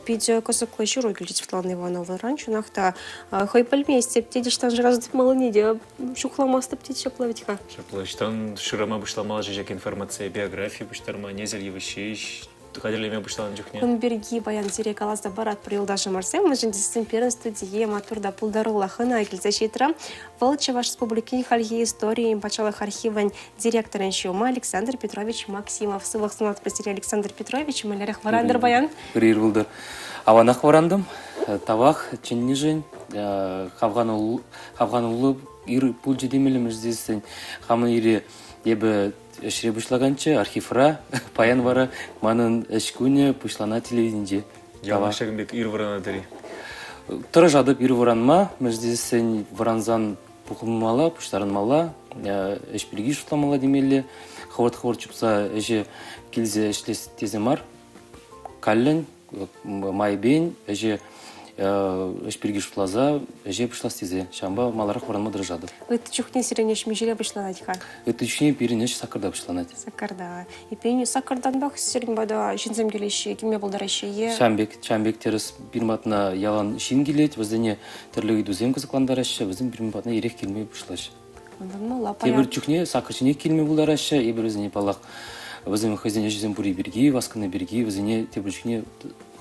Питӗ кӑсӑклӑ ҫыру килчӗ Светлана Ивановнӑран. Чӑнах та, хӑй пӗлместӗп, тет ӑҫтан шыраса тупмаллине те чухламастӑп тет ҫапла вӗт-ха. Ҫапла, ӑҫтан шырама пуҫламалла-ши ҫак информацие, биографи пуҫтарма, несӗл йывӑҫҫи хатӗрлеме пуҫланӑ чухне. Кун пирки паян сире каласа паратпӑр, юлташӑмӑрсем. Мӗншӗн тесен пирӗн студие маттур та пултаруллӑ хӑна килсе ҫитрӗ. Вӑл Чӑваш Республикин хальхи историйӗн патшалӑх архивӗн директорӗн ҫумӗ Александр Петрович Максимов. Сывлӑх сунатпӑр сире, Александр Петрович. Мӗнлерех вӑрантӑр паян? Ыр ир пултӑр. Аванах вӑрантӑм. Тавах чӗннишӗн. Хавхануллӑ ир пулчӗ темелле мӗншӗн тесен хамӑн ире эпӗ Ӗҫре пуҫлаканччӗ архивра. Паян вара манӑн ӗҫ кунӗ пуҫланать телевиденинче. Ялан ҫакӑн пек ир вӑранатӑр-и? Тӑрӑшатӑп ир вӑранма, мӗншӗн тесен вӑрансан пухӑнмалла, пуҫтарӑнмалла, ӗҫ пирки шутламалла темелле. Хӑвӑрт-хӑвӑрт чупса ӗҫе килсе ӗҫлес тесе мар, каллӗн майӗпен ӗҫе ӗҫ пирки шутласа ӗҫе пуҫлас тесе ҫавӑнпа маларах вӑранма тӑрӑшатӑп. Ытти чухне сирӗн ӗҫ миҫере пуҫланать-ха? Ытти чухне пирӗн ӗҫ саккӑрта пуҫланать. Саккӑрта. Эппин, саккӑртанпах сирӗн пата ҫынсем килеҫҫӗ, килме пултараҫҫӗ е? Ҫавӑн пек, ҫавӑн пек тӗрӗс пирӗн патна ялан ҫын килет, вӗсене тӗрлӗ ыйтусем кӑсӑклантараҫҫӗ, вӗсем пирӗн патна ирех килме пуҫлаҫҫӗ. Ӑнланмалла паян. Тепӗр чухне саккӑр ҫинех килме пултараҫҫӗ. Эпир вӗсене, паллах, вӗсем хӑйсен ӗҫӗсем пурри пирки, васканни пирки вӗсене тепӗр чухне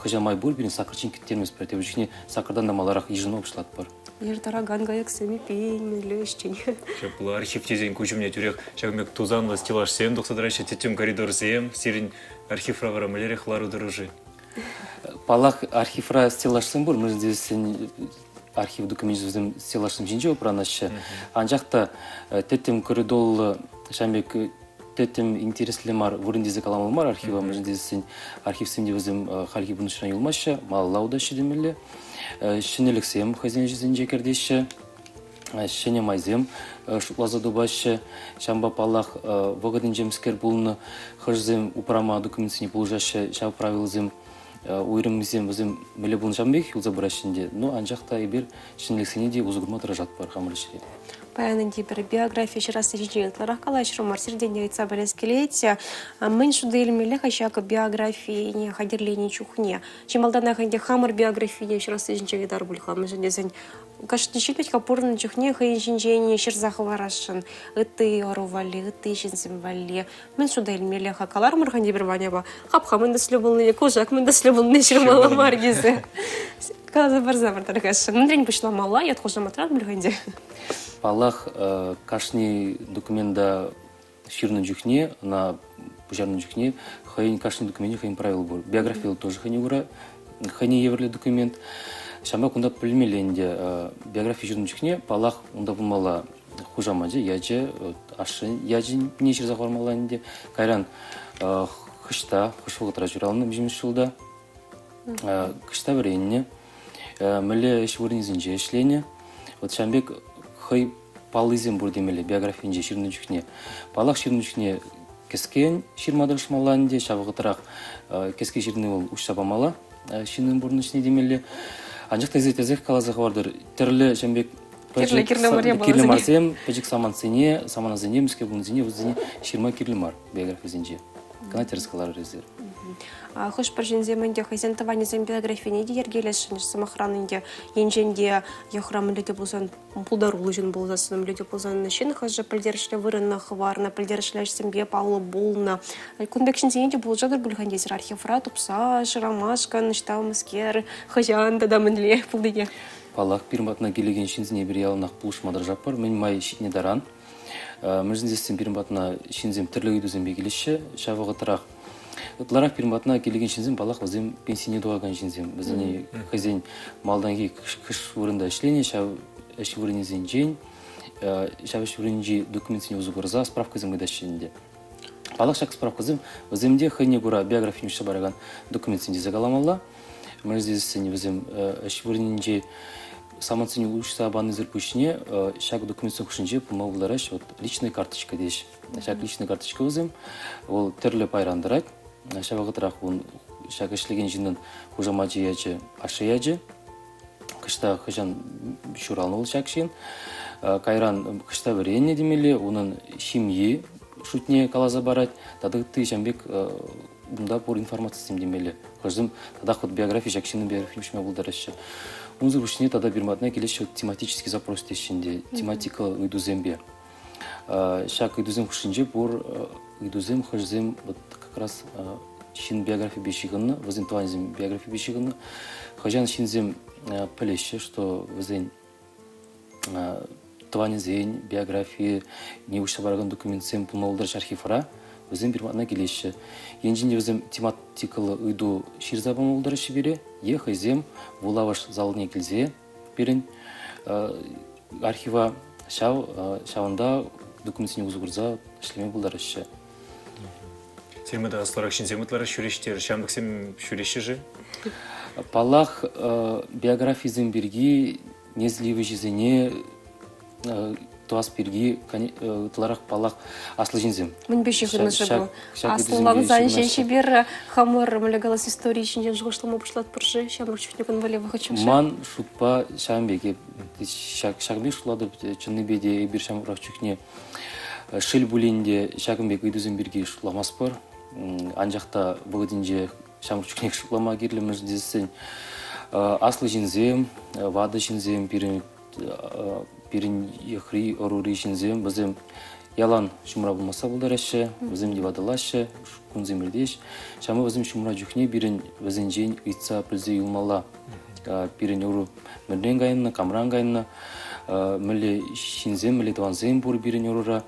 хӑҫан май пур пирӗн саккӑр ҫын кӗттерместпӗр. Тепӗр чухне саккӑртан та маларах йышӑну пуҫлатпӑр. Ир тӑракан кайӑксем эппин мӗнле ӗҫчен. Ҫапла архив тесен куҫ умне тӳрех ҫакӑн пек тусанлӑ стеллажсем тухса тӑраҫҫӗ, тӗттӗм коридорсем. Сирӗн архивра вара мӗнлерех лару-тӑру-ши? Паллах, архивра стеллажсем пур. Мӗншӗн тесен архив докуменчӗсем стеллажсем ҫинче упранаҫҫӗ. Анчах та тӗттӗм коридорлӑ ҫавӑн пек тӗттӗм интереслӗ мар вырӑн тесе каламалла мар архива, мӗншӗн тесен архивсем те вӗсем хальхи пурнӑҫран юлмаҫҫӗ, малалла утаҫҫӗ темелле. Ҫӗнӗлӗхсем хӑйсен ӗҫӗсенче кӗртеҫҫӗ, ҫӗнӗ майсем шутласа тупаҫҫӗ. Ҫавӑнпа, паллах, вӑхӑтӗнче мӗскер пулнӑ, хӑшӗсем упрама документсене пулӑшаҫҫӗ, ҫав правилӑсем уйрӑммисем вӗсем мӗнле пулнӑ ҫавӑн пекех юлса пыраҫҫӗ ӗнтӗ. Ну, анчах та эпир ҫӗнӗлӗхсене те усӑ курма тӑрӑшатпӑр хамӑр ӗҫре. Паян ӗнтӗ пӗр биографи ҫырасси ҫинчен ытларах калаҫрӑмӑр. Сиртен те ыйтса пӗлес килет. Мӗн шута илмелле-ха ҫакӑ биографине хатӗрленӗ чухне? Чи малтанах ӗнтӗ хамӑр биографине ҫырасси ҫинчен ыйтар пуль-ха. Мӗншӗн тесен кашни ҫын вӗт-ха пурӑннӑ чухне хӑйӗн ҫинчен ҫырса хӑварасшӑн. Ытти ӑру валли, ытти ҫынсем валли. Мӗн шута илмелле-ха? Каларӑмӑр-ха тепӗр Ваняпа. Хапха мӗн тӗслӗ пулнине, кушак мӗн тӗслӗ пулнине ҫырмалла мар тесе. Каласа парса пӗр Мӗнрен пуҫламалла? Ят хушаматран пуль-ха ӗнтӗ. Паллах, кашни документа ҫырнӑ чухне, ӑна пуҫарнӑ чухне хӑйӗн кашни докуменчӗ хӑйӗн правила пур. Биографи тоже хӑйне кура хӑйне евӗрлӗ документ. Ҫавӑнпа кунта пӗлмелле ӗнтӗ биографи ҫырнӑ чухне, паллах, унта пулмалла хушамачӗ, ячӗ, ашшӗн ячӗне ҫырса хӑвармалла ӗнтӗ. Кайран хӑҫта, хӑш вӑхӑтра ҫуралнӑ виҫҫӗмӗш ҫулта, кӑҫта вӗреннӗ, мӗнле ӗҫ вырӑнӗсенче ӗҫленӗ. Вот ҫавӑн пек хӑй паллисем пур темелле биографинче ҫырнӑ чухне. Паллах, ҫырнӑ чухне кӗскен ҫырма тӑрӑшмалла ӗнтӗ, ҫав вӑхӑтрах кӗске ҫырни вӑл уҫса памалла ҫыннӑн пурнӑҫне темелле. Анчах та эсир тӗсех каласа хӑвартӑр, тӗрлӗ ҫавӑн пек Кирлӗ, кирлӗ мар кирлӗ марсем, пӗчӗк самантсене, саманасене, мӗскер кунсене вӗсене ҫырма кирлӗ мар биографисенче. Кӑна тӗрӗс каларӑр эсир. Хӑш-пӗр ҫынсем ӗнтӗ хӑйсен тӑванӗсен биографине те йӗркелесшӗн. Сӑмахран ӗнтӗ, енчен те йӑхра мӗнле те пулсан пултаруллӑ ҫын пулсассӑн, мӗнле те пулсан ҫын хӑшӗ пӗлтерӗшлӗ вырӑнна хӑварнӑ, пӗлтерӗшлӗ ӗҫсемпе паллӑ пулнӑ. Кун пек ҫынсене те пулӑшатӑр пуль-ха ӗнтӗ эсир архивра тупса шырамашкӑн, ӑҫта мӗскер, хӑҫан тата мӗнле пулнине. Паллах, пирӗн патна килекен ҫынсене эпир яланах пулӑшма тӑрӑшатпӑр. Мӗн май ҫитнӗ таран. Мӗншӗн тесен пирӗн патна ҫынсем тӗрлӗ ыйтусемпе килеҫҫӗ. Ҫав вӑхӑтрах ытларах пирӗн патна килекен ҫынсем, паллах, вӗсем пенсине тухакан ҫынсем. Вӗсене хӑйсен малтанхи хӑш вырӑнта ӗҫленӗ, ҫав ӗҫ вырӑнӗсенчен, ҫав ӗҫ вырӑнӗнчи документсене усӑ курса справкӑсем ыйтаҫҫӗ ӗнтӗ. Паллах, ҫак справкӑсем вӗсем те хӑйне кура биографине уҫса паракан документсем тесе каламалла. Мӗншӗн вӗсем ӗҫ вырӑнӗнчи самантсене уҫса панисӗр пуҫне ҫак документсен хушшинче пулма пултараҫҫӗ вот личная карточка теҫ. Ҫак личная карточка вӗсем вӑл тӗрлӗ пайран тӑрать. Ҫав вӑхӑтрах ун ҫак ӗҫлекен ҫыннӑн хушамачӗ ячӗ, ашшӗ ячӗ, кӑҫта хӑҫан ҫуралнӑ вӑл ҫак ҫын, кайран кӑҫта вӗреннӗ темелле, унӑн ҫемйи шутне каласа парать тата ытти ҫавӑн пек унта пур информацисем темелле. Хӑшсем татах вот биографи ҫак ҫыннӑн биографине уҫма пултараҫҫӗ. Унсӑр пуҫне тата пирӗн патна килеҫҫӗ тематический запрос теҫҫӗ ӗнтӗ, тематика ыйтусемпе. Ҫак ыйтусем хушшинче пур ыйтусем хӑшсем вот как раз ҫын биографипе ҫыхӑннӑ, вӗсен тӑванӗсем биографипе ҫыхӑннӑ. Хӑҫан ҫынсем пӗлеҫҫӗ, что вӗсен тӑванӗсен биографийӗ не уҫса паракан документсем пулма пултараҫҫӗ архивра, вӗсем пирӗн патна килеҫҫӗ. Енчен те вӗсем тематикӑллӑ ыйту ҫырса пама пултараҫҫӗ пире, е хӑйсем вулавӑш залне килсе пирӗн архива ҫав ҫавӑнта документсене усӑ курса ӗҫлеме пултараҫҫӗ. Сирме та аслӑрах ҫынсем ытларах ҫӳреҫ ҫамрӑксем ҫӳреҫҫӗ-ши? Паллах, биографисем пирки несӗл йывӑҫӗсене тӑвас пирки ытларах, паллах, аслӑ ҫынсем. Мӗнпе ҫыхӑннӑ-ши ку? Аслӑлансан ҫеҫ эпир хамӑр мӗнле калас истори ҫинчен шухӑшлама пуҫлатпӑр-ши? Ҫамрӑк чухне кун валли вӑхӑт ҫук-ши? Ман шутпа ҫавӑн пек. Ҫакӑн пек шутлатӑп, чӑннипе те эпир ҫамрӑкрах чухне шел пулин те ҫакӑн пек ыйтусем пирки шутламастпӑр. Анчах та вӑхӑтӗнче ҫамрӑк чухнех шутлама кирлӗ, мӗншӗн тесен аслӑ ҫынсем, ватӑ ҫынсем пирӗн пирӗн йӑхри, ӑрури ҫынсем, вӗсем ялан ҫумра пулмасса пултараҫҫӗ, вӗсем те ватӑлаҫҫӗ, кунсем иртеҫ. Ҫавӑнпа вӗсем ҫумра чухне пирӗн вӗсенчен ыйтса пӗлсе юлмалла. Пирӗн ӑру мӗнрен кайнӑ, камран кайнӑ, мӗнле ҫынсем, мӗнле тӑвансем пур пирӗн ӑрура.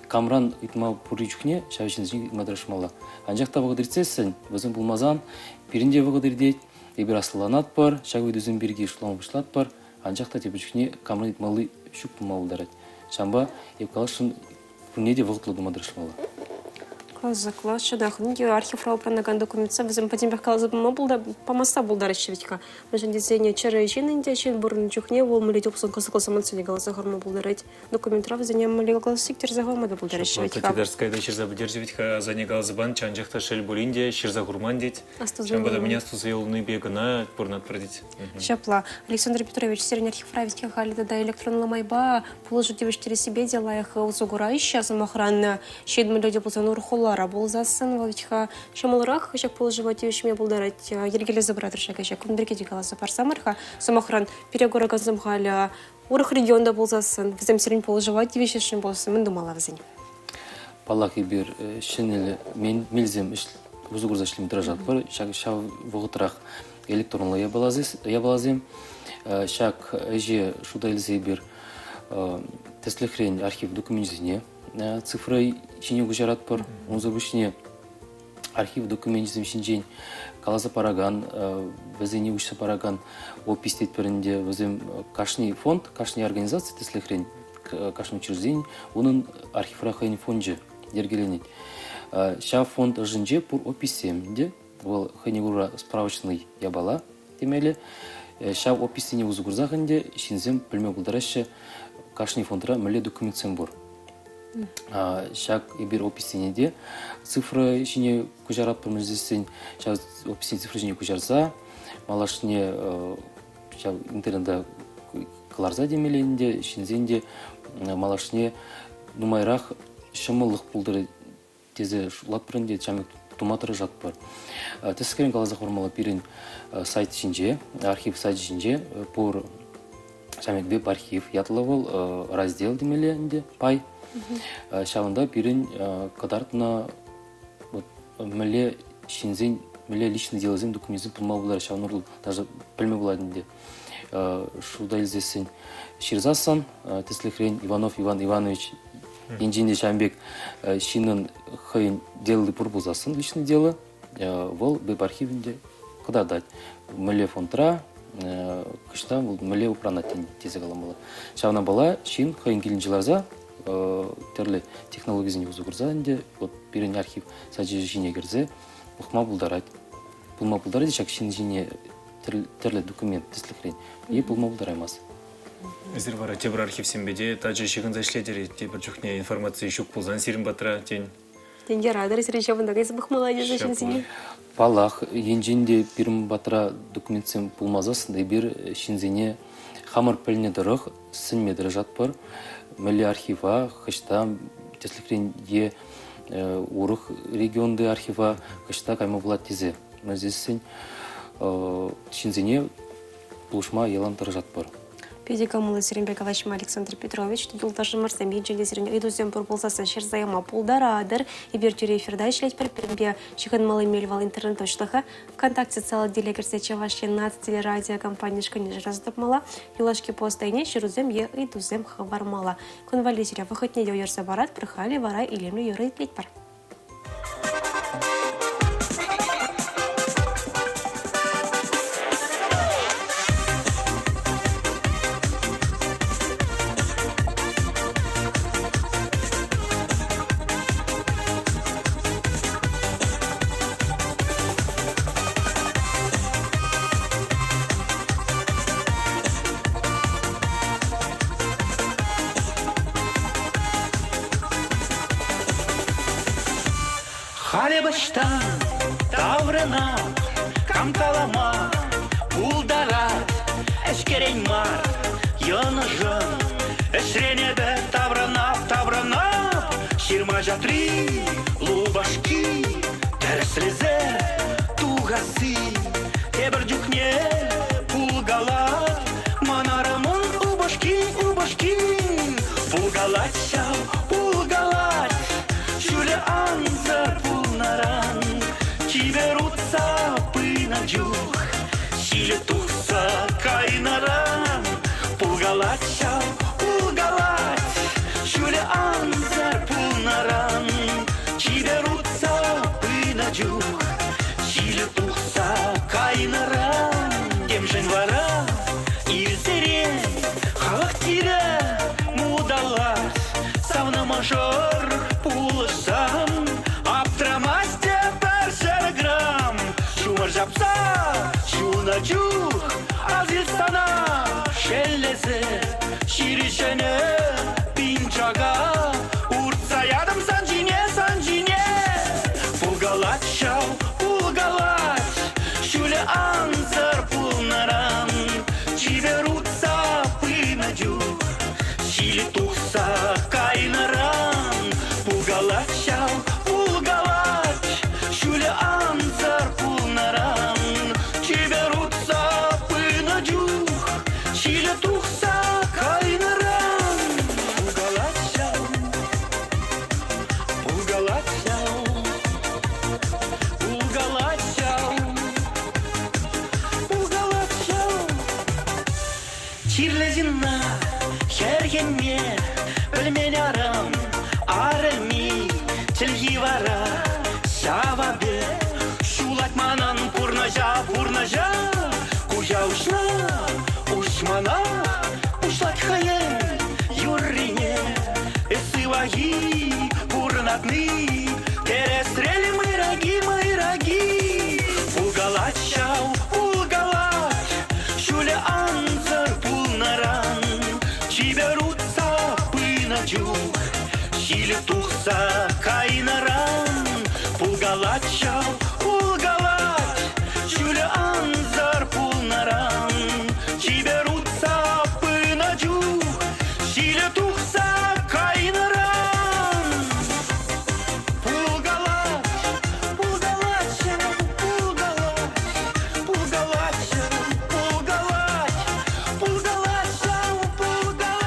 Камран ыйтма пурри чухне ҫав ҫынсенчен ыйтма тӑрӑшмалла. Анчах та вӑхӑт иртсессӗн, вӗсем пулмасан пирӗн те вӑхӑт иртет, эпир аслӑланатпӑр, ҫак ыйтусем пирки шутлама пуҫлатпӑр. Анчах та тепӗр чухне камран ыйтмалли ҫук пулма пултарать. Ҫавӑнпа эп каласшӑн пурне те вӑхӑтлӑ тума тӑрӑшмалла. Кӑсӑклӑ. Чӑнах, ӗнтӗ архивра упранакан документсем вӗсем пӗтӗмпех каласа пама памасса пултараҫҫӗ вӗт-ха. Мӗншӗн тесен чӗрӗ ҫын ӗнтӗ ҫын пурӑннӑ чухне вӑл мӗнле те пулсан кӑсӑклӑ самантсене каласа хӑварма пултарать. Документра вӗсене мӗнле каласа сиктерсе хӑварма та пултараҫҫӗ вӗт-ха. Татарская та ҫырса пӗтерчӗ вӗт-ха, асанне каласа панӑччӗ, анчах та шел пулин те ҫырса курман тет. Ҫавӑнпа та мӗн астуса юлнипе кӑна пурӑнатпӑр тет. Ҫапла. Александр Петрович, сирӗн архивра вӗт-ха халӗ тата электронлӑ майпа пулӑшу тивӗҫтерессипе те лайӑх усӑ кураҫҫӗ. Сӑмахран, ҫын мӗнле те пулсан урӑх хулара пулсассӑн вӑл вӗт-ха ҫӑмӑлрах ҫак пулӑшӑва тивӗҫме пултарать. Йӗркелесе пыратӑр ҫак ӗҫе. Кун пирки те каласа парсамӑр-ха. Сӑмахран, пире куракансем халӗ урӑх регионта пулсассӑн, вӗсем сирӗн пулӑшӑва тивӗҫесшӗн пулсассӑн мӗн тумалла вӗсен? Паллах, эпир ҫӗнӗ мелсем усӑ курса ӗҫлеме тӑрӑшатпӑр. Ҫак ҫав вӑхӑтрах электронлӑ япаласем. Ҫак ӗҫе шута илсе эпир тӗслӗхрен архив докуменчӗсене цифра ҫине куҫаратпӑр. Унсӑр пуҫне архив докуменчӗсем ҫинчен. каласа паракан, вӗсене уҫса паракан опись тетпӗр ӗнтӗ. Вӗсем кашни фонд, кашни организаци тӗслӗхрен, кашни учреждени унӑн архивра хӑйӗн фончӗ йӗркеленет. Ҫав фонд ӑшӗнче пур описьсем те, вӑл хӑйне кура справочный япала темелле. Ҫав описьсене усӑ курсах ӗнтӗ ҫынсем пӗлме пултараҫҫӗ кашни фондра мӗнле документсем пур. Ҫак эпир описьсене те цифра ҫине куҫаратпӑр тесен ҫав описьсене цифра ҫине куҫарса малашне ҫав интернета кӑларса темелле ӗнтӗ ҫынсен те малашне нумайрах ҫӑмӑллӑх пултӑр тесе шутлатпӑр ӗнтӗ, ҫамрӑк тума тӑрӑшатпӑр. Тӗслӗхрен каласа хӑвармалла пирӗн сайт ҫинче, архив сайчӗ ҫинче пур ҫамрӑк веб-архив ятлӑ вӑл раздел темелле ӗнтӗ, пай. Ҫавӑнта пирӗн кӑтартнӑ вот мӗнле ҫынсен мӗнле личный делосем, документсем пулма пултараҫҫӗ, ҫавӑн урлӑ даже пӗлме пулать ӗнтӗ. Шута илсессӗн ҫырсассӑн, тӗслӗхрен, Иванов Иван Иванович енчен те ҫавӑн пек ҫыннӑн хӑйӗн делли пур пулсассӑн, личное дело, вӑл веб-архивӗнче кӑтартать. Мӗнле фондра, кӑҫта вӑл мӗнле упранать тесе каламалла. Ҫавна пула ҫын хӑйӗн килӗнче ларса тӗрлӗ технологисене усӑ курса ӗнтӗ вот пирӗн архив сайчӗ ҫине кӗрсе пӑхма пултарать. Пулма пултарать ҫак ҫын ҫине тӗрлӗ документ тӗслӗхрен е пулма пултараймасть. Эсир вара тепӗр архивсемпе те тачӑ ҫыхӑнса ӗҫлетӗр-и? Тепӗр чухне информаци ҫук пулсан сирӗн патра, тен? Тен, яратӑр сире ҫавӑнта кайса пӑхмалла тесе ҫынсене? Паллах, енчен те пирӗн патра документсем пулмасассӑн эпир ҫынсене хамӑр пӗлнӗ тӑрӑх сӗнме тӑрӑшатпӑр. Мӗнле архива, хӑҫта, тӗслӗхрен, е урӑх регионти архива хӑҫта кайма пулать тесе. Мӗншӗн ҫынсене пулӑшма ялан тӑрӑшатпӑр. Питӗ кӑмӑллӑ сирӗнпе калаҫма, Александр Петрович. Юлташӑмӑрсем, енчен те сирӗн ыйтусем пур пулсассӑн ҫырса яма пултаратӑр. Эпир тӳрӗ эфирта ӗҫлетпӗр. Пирӗнпе ҫыхӑнмалли мел вӑл интернет уҫлӑхӗ. ВКонтакте социаллӑ тетеле кӗрсе Чӑваш Ен наци телерадиокомпани ушкӑнне шыраса тупмалла. Юлашки пост айне ҫырусем е ыйтусем хӑвармалла. Кун валли сире вӑхӑтне те уйӑрса паратпӑр, халӗ вара илемлӗ юрӑ итлетпӗр. Халӗ ӑҫтан таврӑнап, кам калама пултарать, ӗҫкерен мар, йӑнӑшӑн. Ӗҫрен эпӗ таврӑнап, таврӑнап, ҫырма-ҫатри, лупашки тӗрӗслесе тухасси. Тепӗр чухне пулкалать ман арӑмӑн упӑшки, упӑшки. Пулкалать ҫав, пулкалать, ҫулӗ ансӑр пулнӑран. Чипер утса пынӑ чух ҫилӗ тухса кайнӑран. Пулкалать ҫав, пулкалать, ҫулӗ ансӑр пулнӑран. Чипер утса пынӑ чух ҫилӗ тухса кайнӑран. Темшӗн вара ирсерен халӑх тирӗ муталать. Савнӑ мӑшӑр пулӑшсан аптрамасть те пӗр грамм. Ҫумӑр ҫапса ҫунӑ чух асил сана шеллесе ҫири ҫӗнӗ пинчака уртса ятӑм сан ҫине, сан ҫине. Пулкалать ҫав, пулкалать, ҫулӗ ансӑр пулнӑран чипер утса пынӑ чух ҫилӗ тухса кайнӑран. Пулкалать ҫав, пулкалать, ҫулӗ ансӑр пулнӑран чипер утса пынӑ чух ҫилӗ тухса кайнӑран. Пулкалать ҫав, пулкалать ҫав, пулкалать ҫав, пулкалать ҫав. Чирлӗ ҫынна хӗрхенме пӗлмен арӑм, арӑми чӗлхи вара ҫава пек ҫулать манӑн пурнӑҫа. Пурнаҫа куҫа уҫна, уҫмана пуҫлать хӑйӗн юррине. Эс сывах-и, пурӑнатни, Тересрел мӑйраки, мӑйраки. Пулкалать ҫав, пулкалать, ҫулӗ ансӑр пулнӑран. Чипер утса пынӑ чух, ҫилӗ тухса кайнӑран. Пулкалать ҫав, пулкалать, ҫулӗ ансӑр пулнӑран. Чипер утса пынӑ чух, ҫилӗ тухса кайнӑран. Пулкалать, пулкалать ҫав, пулкалать, пулкалать ҫав, пулкалать, пулкалать ҫав, пулкалать.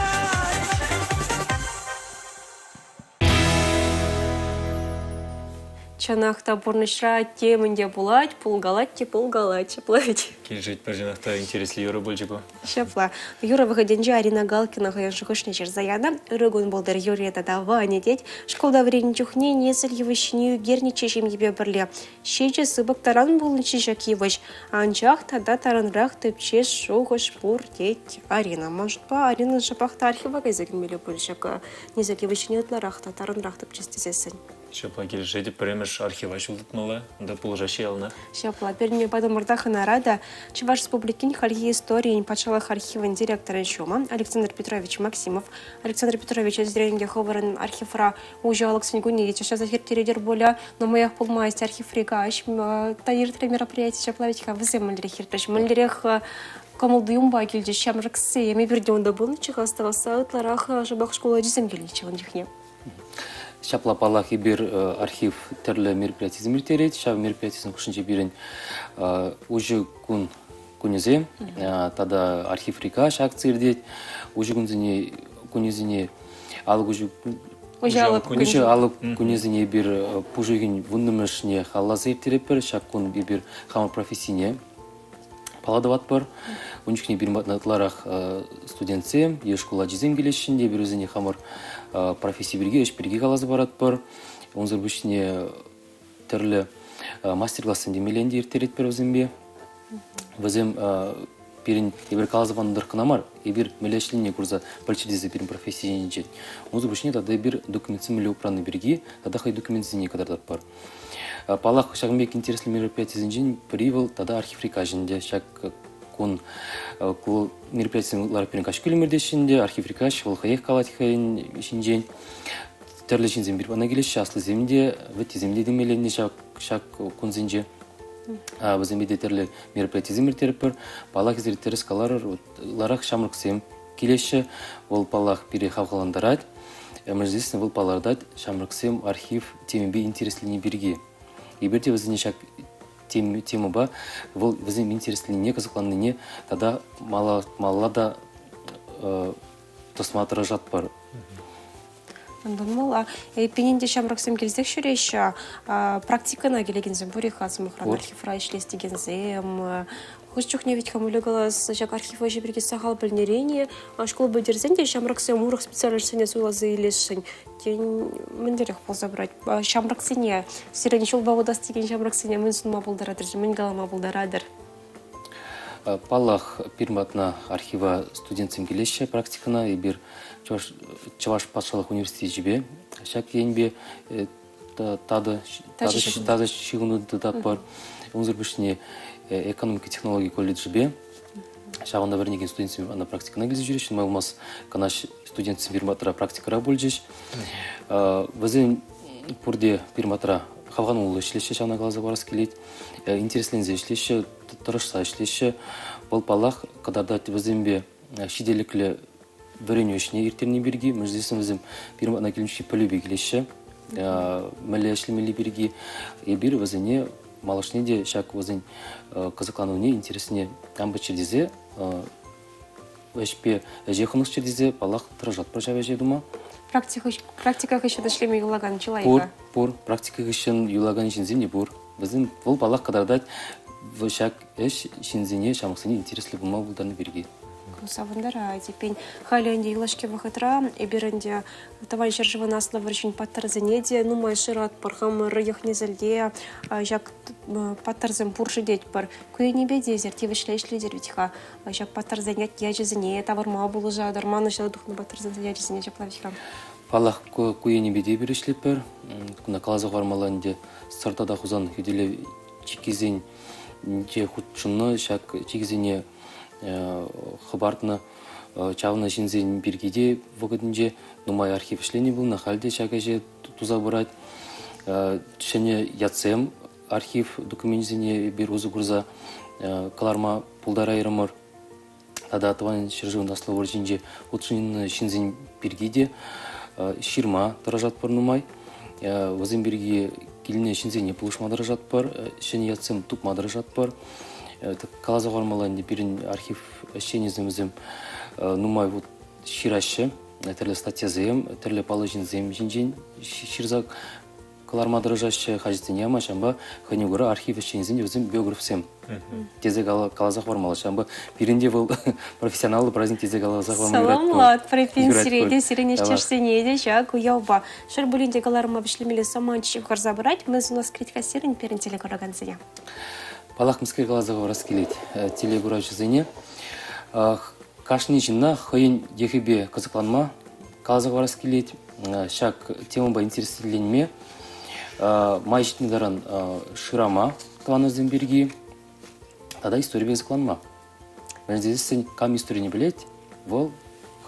Чӑнах та пурнӑҫра темӗн те пулать, пулкалать те пулкалать. Ҫапла ведь? Килӗшет пӗр чӑнах та интереслӗ юрӑ пулчӗ ку. Ҫапла. Юрӑ вӑхӑтӗнче Арина Галкина хӑйӗн шухӑшне ҫырса янӑ. Ырӑ кун пултӑр Юрия тата Ваня тет. Шкулта вӗреннӗ чухне несӗл йывӑҫҫине ӳкернӗччӗ ҫемйипе пӗрле. Ҫичӗ сыпӑк таран пулнӑччӗ ҫак йывӑҫ. Анчах тата таранрах тӗпчес шухӑш пур тет Арина. Ман шутпа, Аринӑн шӑпах та архива кайса килмелле пуль ҫак несӗл йывӑҫҫине ытларах та тарӑнрах тӗпчес тесессӗн. Ҫапла килӗшетӗп, пӗрремӗш архива ҫул тытмалла, унта пулӑшаҫҫӗ яланах. Ҫапла, пирӗн патӑмӑрта хӑнара та Чӑваш Республикин хальхи историйӗн патшалӑх архивӗн директорӗн ҫумӗ Александр Петрович Максимов. Александр Петрович, эсир ӗнтӗ хӑвӑрӑн архивра уҫӑ алӑксен кунне те часах ирттеретӗр пулӗ. Нумаях пулмасть архиври каҫ та иртрӗ мероприяти ҫапла ведь-ха вӗсем мӗнлерех иртрӗҫ, мӗнлерех кӑмӑл-туйӑмпа килчӗҫ ҫамрӑксем. Эпир те унта пулнӑччӗ-ха, астӑвасса ытларах шӑпах шкул ачисем килнӗччӗ ун чухне. Ҫапла, паллах, эпир архив тӗрлӗ мероприятисем ирттерет. Ҫав мероприятисен хушшинче пирӗн уҫӑ кун кунӗсем тата архиври каҫ акци иртет. Уҫӑ кунсене кунӗсене алӑк уҫӑ Уҫӑ алӑк кунӗсене эпир пуш уйӑхӗн вуннӑмӗшне халалласа ирттеретпӗр. Ҫак кун эпир хамӑр профессине паллӑ тӑватпӑр. Ун чухне пирӗн патна ытларах студентсем е шкул ачисем килеҫҫӗ те эпир вӗсене хамӑр професси пирки, ӗҫ пирки каласа паратпӑр. Унсӑр пуҫне тӗрлӗ мастер-классем темелле те ирттеретпӗр вӗсемпе. Вӗсем пирӗн эпир каласа панӑ тӑрӑх кӑна мар, эпир мӗнле ӗҫленине курса пӗлччӗр тесе пирӗн професси енчен. Унсӑр пуҫне тата эпир документсем мӗнле упранни пирки тата хӑй документсене кӑтартатпӑр. Паллах, ҫакӑн пек интереслӗ мероприятисенчен пӗри вӑл тата архиври каҫ ӗнтӗ. Ҫак кун ку мероприятисем ытларах пирӗн каҫ кӳлӗм иртеҫҫӗ ӗнтӗ. Архиври каҫ вӑл хӑех калать хӑйӗн ҫинчен. Тӗрлӗ ҫынсем пирӗн патна килеҫҫӗ, аслисем те, вӗттисем те темелле ҫак, ҫак кунсенче. Вӗсемпе те тӗрлӗ мероприятисем ирттерӗпӗр. Паллах, эсир тӗрӗс каларӑр, вот ытларах ҫамрӑксем килеҫҫӗ. Вӑл, паллах, пире хавхалантарать. Ӗмӗрсессӗн вӑл палӑртать ҫамрӑксем архив темипе интересленни пирки. Эпир те вӗсене ҫак темӑпа вӑл вӗсем интересленнине, кӑсӑкланнине тата малалла та тӑсма тӑрӑшатпӑр. Ӑнланмалла. Эппин ӗнтӗ ҫамрӑксем килсех ҫӳреҫҫӗ. Практикӑна килекенсем пур-и-ха, сӑмахран, архивра ӗҫлес текенсем. Хӑш чухне вӗт-ха мӗнле калас, ҫак архив ӗҫӗ пирки сахал пӗлнӗрен шкул пӗтерсен те ҫамрӑксем урӑх специальноҫсене суйласа илесшӗн. Тен, мӗнлерех пулса пырать? Ҫамрӑксене, сирӗн ҫулпа утас текен ҫамрӑксене мӗн сунма пултаратӑр, мӗн калама пултаратӑр? Паллах, пирӗн патна архива студентсем килеҫҫӗ практикӑна. Эпир Чӑваш, Чӑваш патшалӑх университечӗпе ҫак енпе татӑ, татӑ ҫыхӑну тытатпӑр. Унсӑр пуҫне экономика технологи колледжӗпе ҫавӑнта вӗренекен студентсем ӑна практикӑна килсе ҫӳреҫҫӗ. Нумай пулмасть кӑна студентсем пирӗн патра практикӑра пулчӗҫ. Вӗсем пурте пирӗн патра хавхалануллӑ ӗҫлеҫҫӗ, ҫавна каласа парас килет. Интересленсе ӗҫлеҫҫӗ, тӑрӑшса ӗҫлеҫҫӗ. Вӑл, паллах, кӑтартать вӗсемпе ҫителӗклӗ вӗренӳ ӗҫне ирттерни пирки, мӗншӗн вӗсем пирӗн патна килнӗ пӗлӳпе килеҫҫӗ. Мӗнле ӗҫлемелли пирки эпир вӗсене малашне те ҫак вӗсен кӑсӑкланӑвне, интересне ан пӗтчӗр тесе ӗҫпе ӗҫе хӑнӑхчӑр тесе, паллах, тӑрӑшатпӑр ҫав ӗҫе тума. Практика, практика хыҫҫӑн ӗҫлеме юлакан чылай Пур, пур. Практика хыҫҫӑн юлакан ҫынсем те пур. Вӗсем, вӑл, паллах, кӑтартать ҫак ӗҫ ҫынсене, ҫамрӑксене интереслӗ пулма пултарни пирки. Ну, савӑнтарать. Эппин, халӗ ӗнтӗ юлашки вӑхӑтра эпир ӗнтӗ Тӑван ҫӗршывӑн Аслӑ вӑрҫин паттӑрсене те нумай шыратпӑр. Хамӑр йӑх-несӗлте ҫак паттӑрсем пур-ши тетпӗр. Ку енӗпе те эсир тивӗҫлӗ ӗҫлетӗр вӗт-ха. Ҫак паттӑрсен ячӗсене тавӑрма пулӑшатӑр. Манӑҫа тухнӑ паттӑрсен ячӗсене ҫапла вӗт-ха. Паллах, ку енӗпе те эпир ӗҫлетпӗр. Кунта каласа хӑвармалла ӗнтӗ, Сӑр тата Хусан хӳтӗлев чиккисенче хутшӑннӑ ҫак чикӗсене хӑпартнӑ чавнӑ ҫынсен пирки те вӑхӑтӗнче нумай архив ӗҫленӗ пулнӑ. Халь те ҫак ӗҫе туса пырать. Ҫӗнӗ ятсем архив докуменчӗсене эпир усӑ курса кӑларма пултарайрӑмӑр. Тата Тӑван ҫӗршывӑн Аслӑ вӑрҫинче хутшӑннӑ ҫынсен пирки те ҫырма тӑрӑшатпӑр нумай. Вӗсем пирки килнӗ ҫынсене пулӑшма тӑрӑшатпӑр, ҫӗнӗ ятсем тупма тӑрӑшатпӑр. Каласа хӑвармалла ӗнтӗ, пирӗн архив ӗҫченӗсем вӗсем нумай вот ҫыраҫҫӗ, тӗрлӗ статьясем, тӗрлӗ паллӑ ҫынсем ҫинчен ҫырса кӑларма тӑрӑшаҫҫӗ хаҫатсене яма, ҫавӑнпа хӑйне кура архив ӗҫченӗсем те вӗсем биографсем тесе каласа хӑвармалла. Ҫавӑнпа пирӗн те вӑл профессионаллӑ праздник тесе каласа хӑварма юрать. Саламлатпӑр пенсире те, сирӗн ӗҫтешсене те ҫак уявпа. Шел пулин те кӑларӑма вӗҫлемелле самант ҫывхарса пырать. Мӗн сунас килет-ха сирӗн пирӗн телекуракансене? Паллах, мӗскер каласа хӑварас килет телекуравҫӑсене. Кашни ҫынна хӑйӗн йӑхӗпе кӑсӑкланма каласа хӑварас килет. Ҫак темӑпа интересленме май ҫитнӗ таран шырама тӑванӑсем пирки тата историпе кӑсӑкланма. Мӗншӗн тесессӗн кам историне пӗлет, вӑл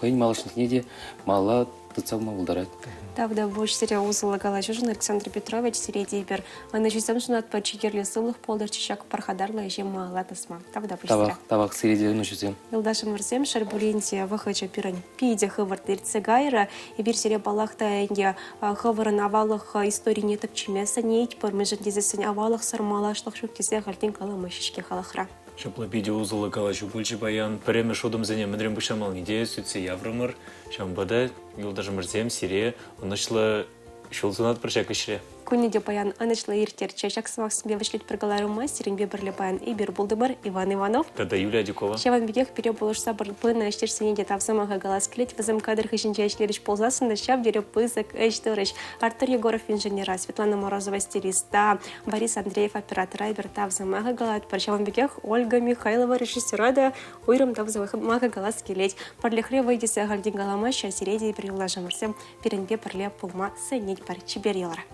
хӑйӗн малашлӑхне те малалла тытса пыма пултарать. Тавтапуҫ сире усӑллӑ калаҫушӑн, Александр Петрович, сире те эпир ӑнӑҫусем сунатпӑр, чи кирлӗ сывлӑх пултӑрччӗ ҫак пархатарлӑ ӗҫе малалла тӑсма. Тавтапуҫ сире. Тавах, тавах сире те ӑнӑҫусем. Юлташӑмӑрсем, шел пулин те, вӑхӑчӗ пирӗн питӗ хӑвӑрт иртсе кайрӗ. Эпир сире, паллах та ӗнтӗ, хӑвӑрӑн аваллӑх историне тӗпчеме сӗнетпӗр, мӗншӗн тесессӗн аваллӑхсӑр малашлӑх ҫук тесе ахальтен каламаҫҫӗ-ҫке халӑхра. Ҫапла питӗ усӑллӑ калаҫу пулчӗ паян. Пӗрремӗш утӑмсене мӗнрен пуҫламалли те сӳтсе яврӑмӑр. Ҫавӑнпа та, юлташӑмӑрсем, сире ӑнӑҫлӑ ҫул сунатпӑр ҫак ӗҫре. Кунӗ те паян ӑнӑҫлӑ ирттерчӗ. Ҫак сӑмахсемпе вӗҫлетпӗр кӑларӑма. Сирӗнпе пӗрле паян эпир пултӑмӑр. Иван Иванов. Тата Юлия Адюкова. Ҫавӑн пекех пире пулӑшса пынӑ ӗҫтешсене те тав сӑмахӗ калас килет. Вӗсем кадр хыҫӗнче ӗҫлерӗҫ пулсассӑн та ҫав тери пысӑк ӗҫ турӗҫ. Артур Егоров инженера, Светлана Морозова стилиста, Борис Андреев оператора эпир тав сӑмахӗ калатпӑр. Ҫавӑн пекех Ольга Михайлова режиссера та уйрӑм тав сӑмахӗ калас килет. Пӗрлӗхре вӑй тесе ахальтен каламаҫҫӗ, сире те эпир юлташӑмӑрсем пирӗнпе пӗрле пулма сӗнетпӗр. Чипер юлӑр.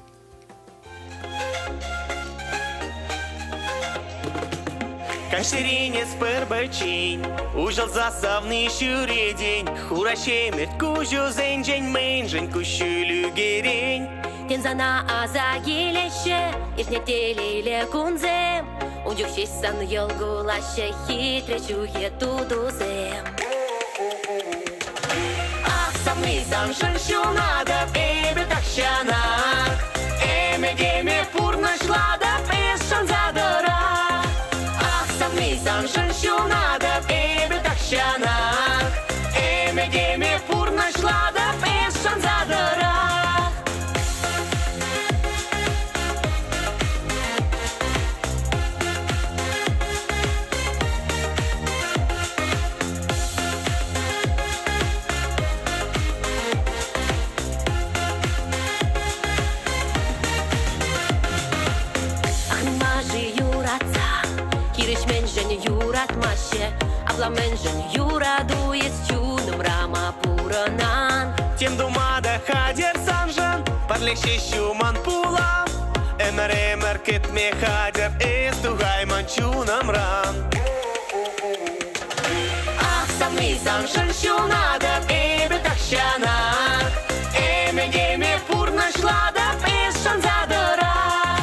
Каҫсерен эс пӗр-пӗччен уҫӑлса савни ҫӳретен. Хура ҫемӗрт куҫусенчен мӗншӗн куҫҫуль ӳкерен? Тен сана аса килеҫҫӗ иртнӗ телейлӗ кунсем. Ун чух ҫеҫ сан йӑл кулаҫҫӗ хитре чухе тутусем. Ах, савни саншӑн ҫунатӑп эпӗ тахҫанах. Ӗмӗтӗме пурнӑҫлатӑп эс шанса тӑрах. Ах, савни саншӑн ҫунатӑп эпӗ тахҫанах. Ӗмӗтӗме пурнӑҫлатӑп эс шанса тӑрах. Ахмаши юратса хирӗҫменшӗн юратмаҫҫӗ, апла мӗншӗн юрату эс чунӑмра ма пурӑнан? Тем тума та хатӗр саншӑн, пӗрле ҫеҫ ҫуман пулам. Ӗмӗр-ӗмӗр кӗтме хатӗр эс тухайман чунӑмран. Ах, савни саншӑн ҫунатӑп эпӗ тахҫанах. Ӗмӗтӗме пурнӑҫлатӑп эс шанса тӑрах.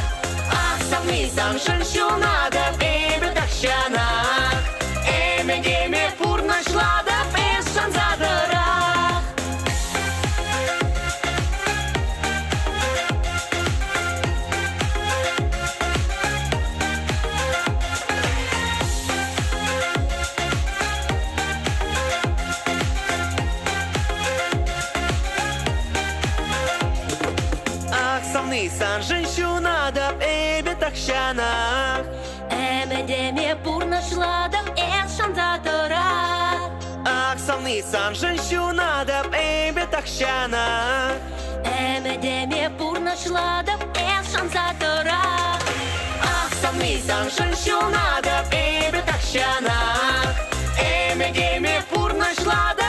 Ах, савни саншӑн ҫунатӑп эпӗ тахҫанах. Ӗмӗтӗме пурнӑҫлатӑп эс шанса тӑрах. Ах, савни саншӑн ҫунатӑп эпӗ тахҫанах. Ӗмӗтӗме пурнӑҫлатӑп эс шанса тӑрах. савни саншӑн ҫунатӑп эпӗ тахҫанах. Ӗмӗтӗме пурнӑҫлатӑп, эс шанса тӑрах. Ах, савни саншӑн ҫунатӑп эпӗ тахҫанах. Ӗмӗтӗме пурнӑҫлатӑп.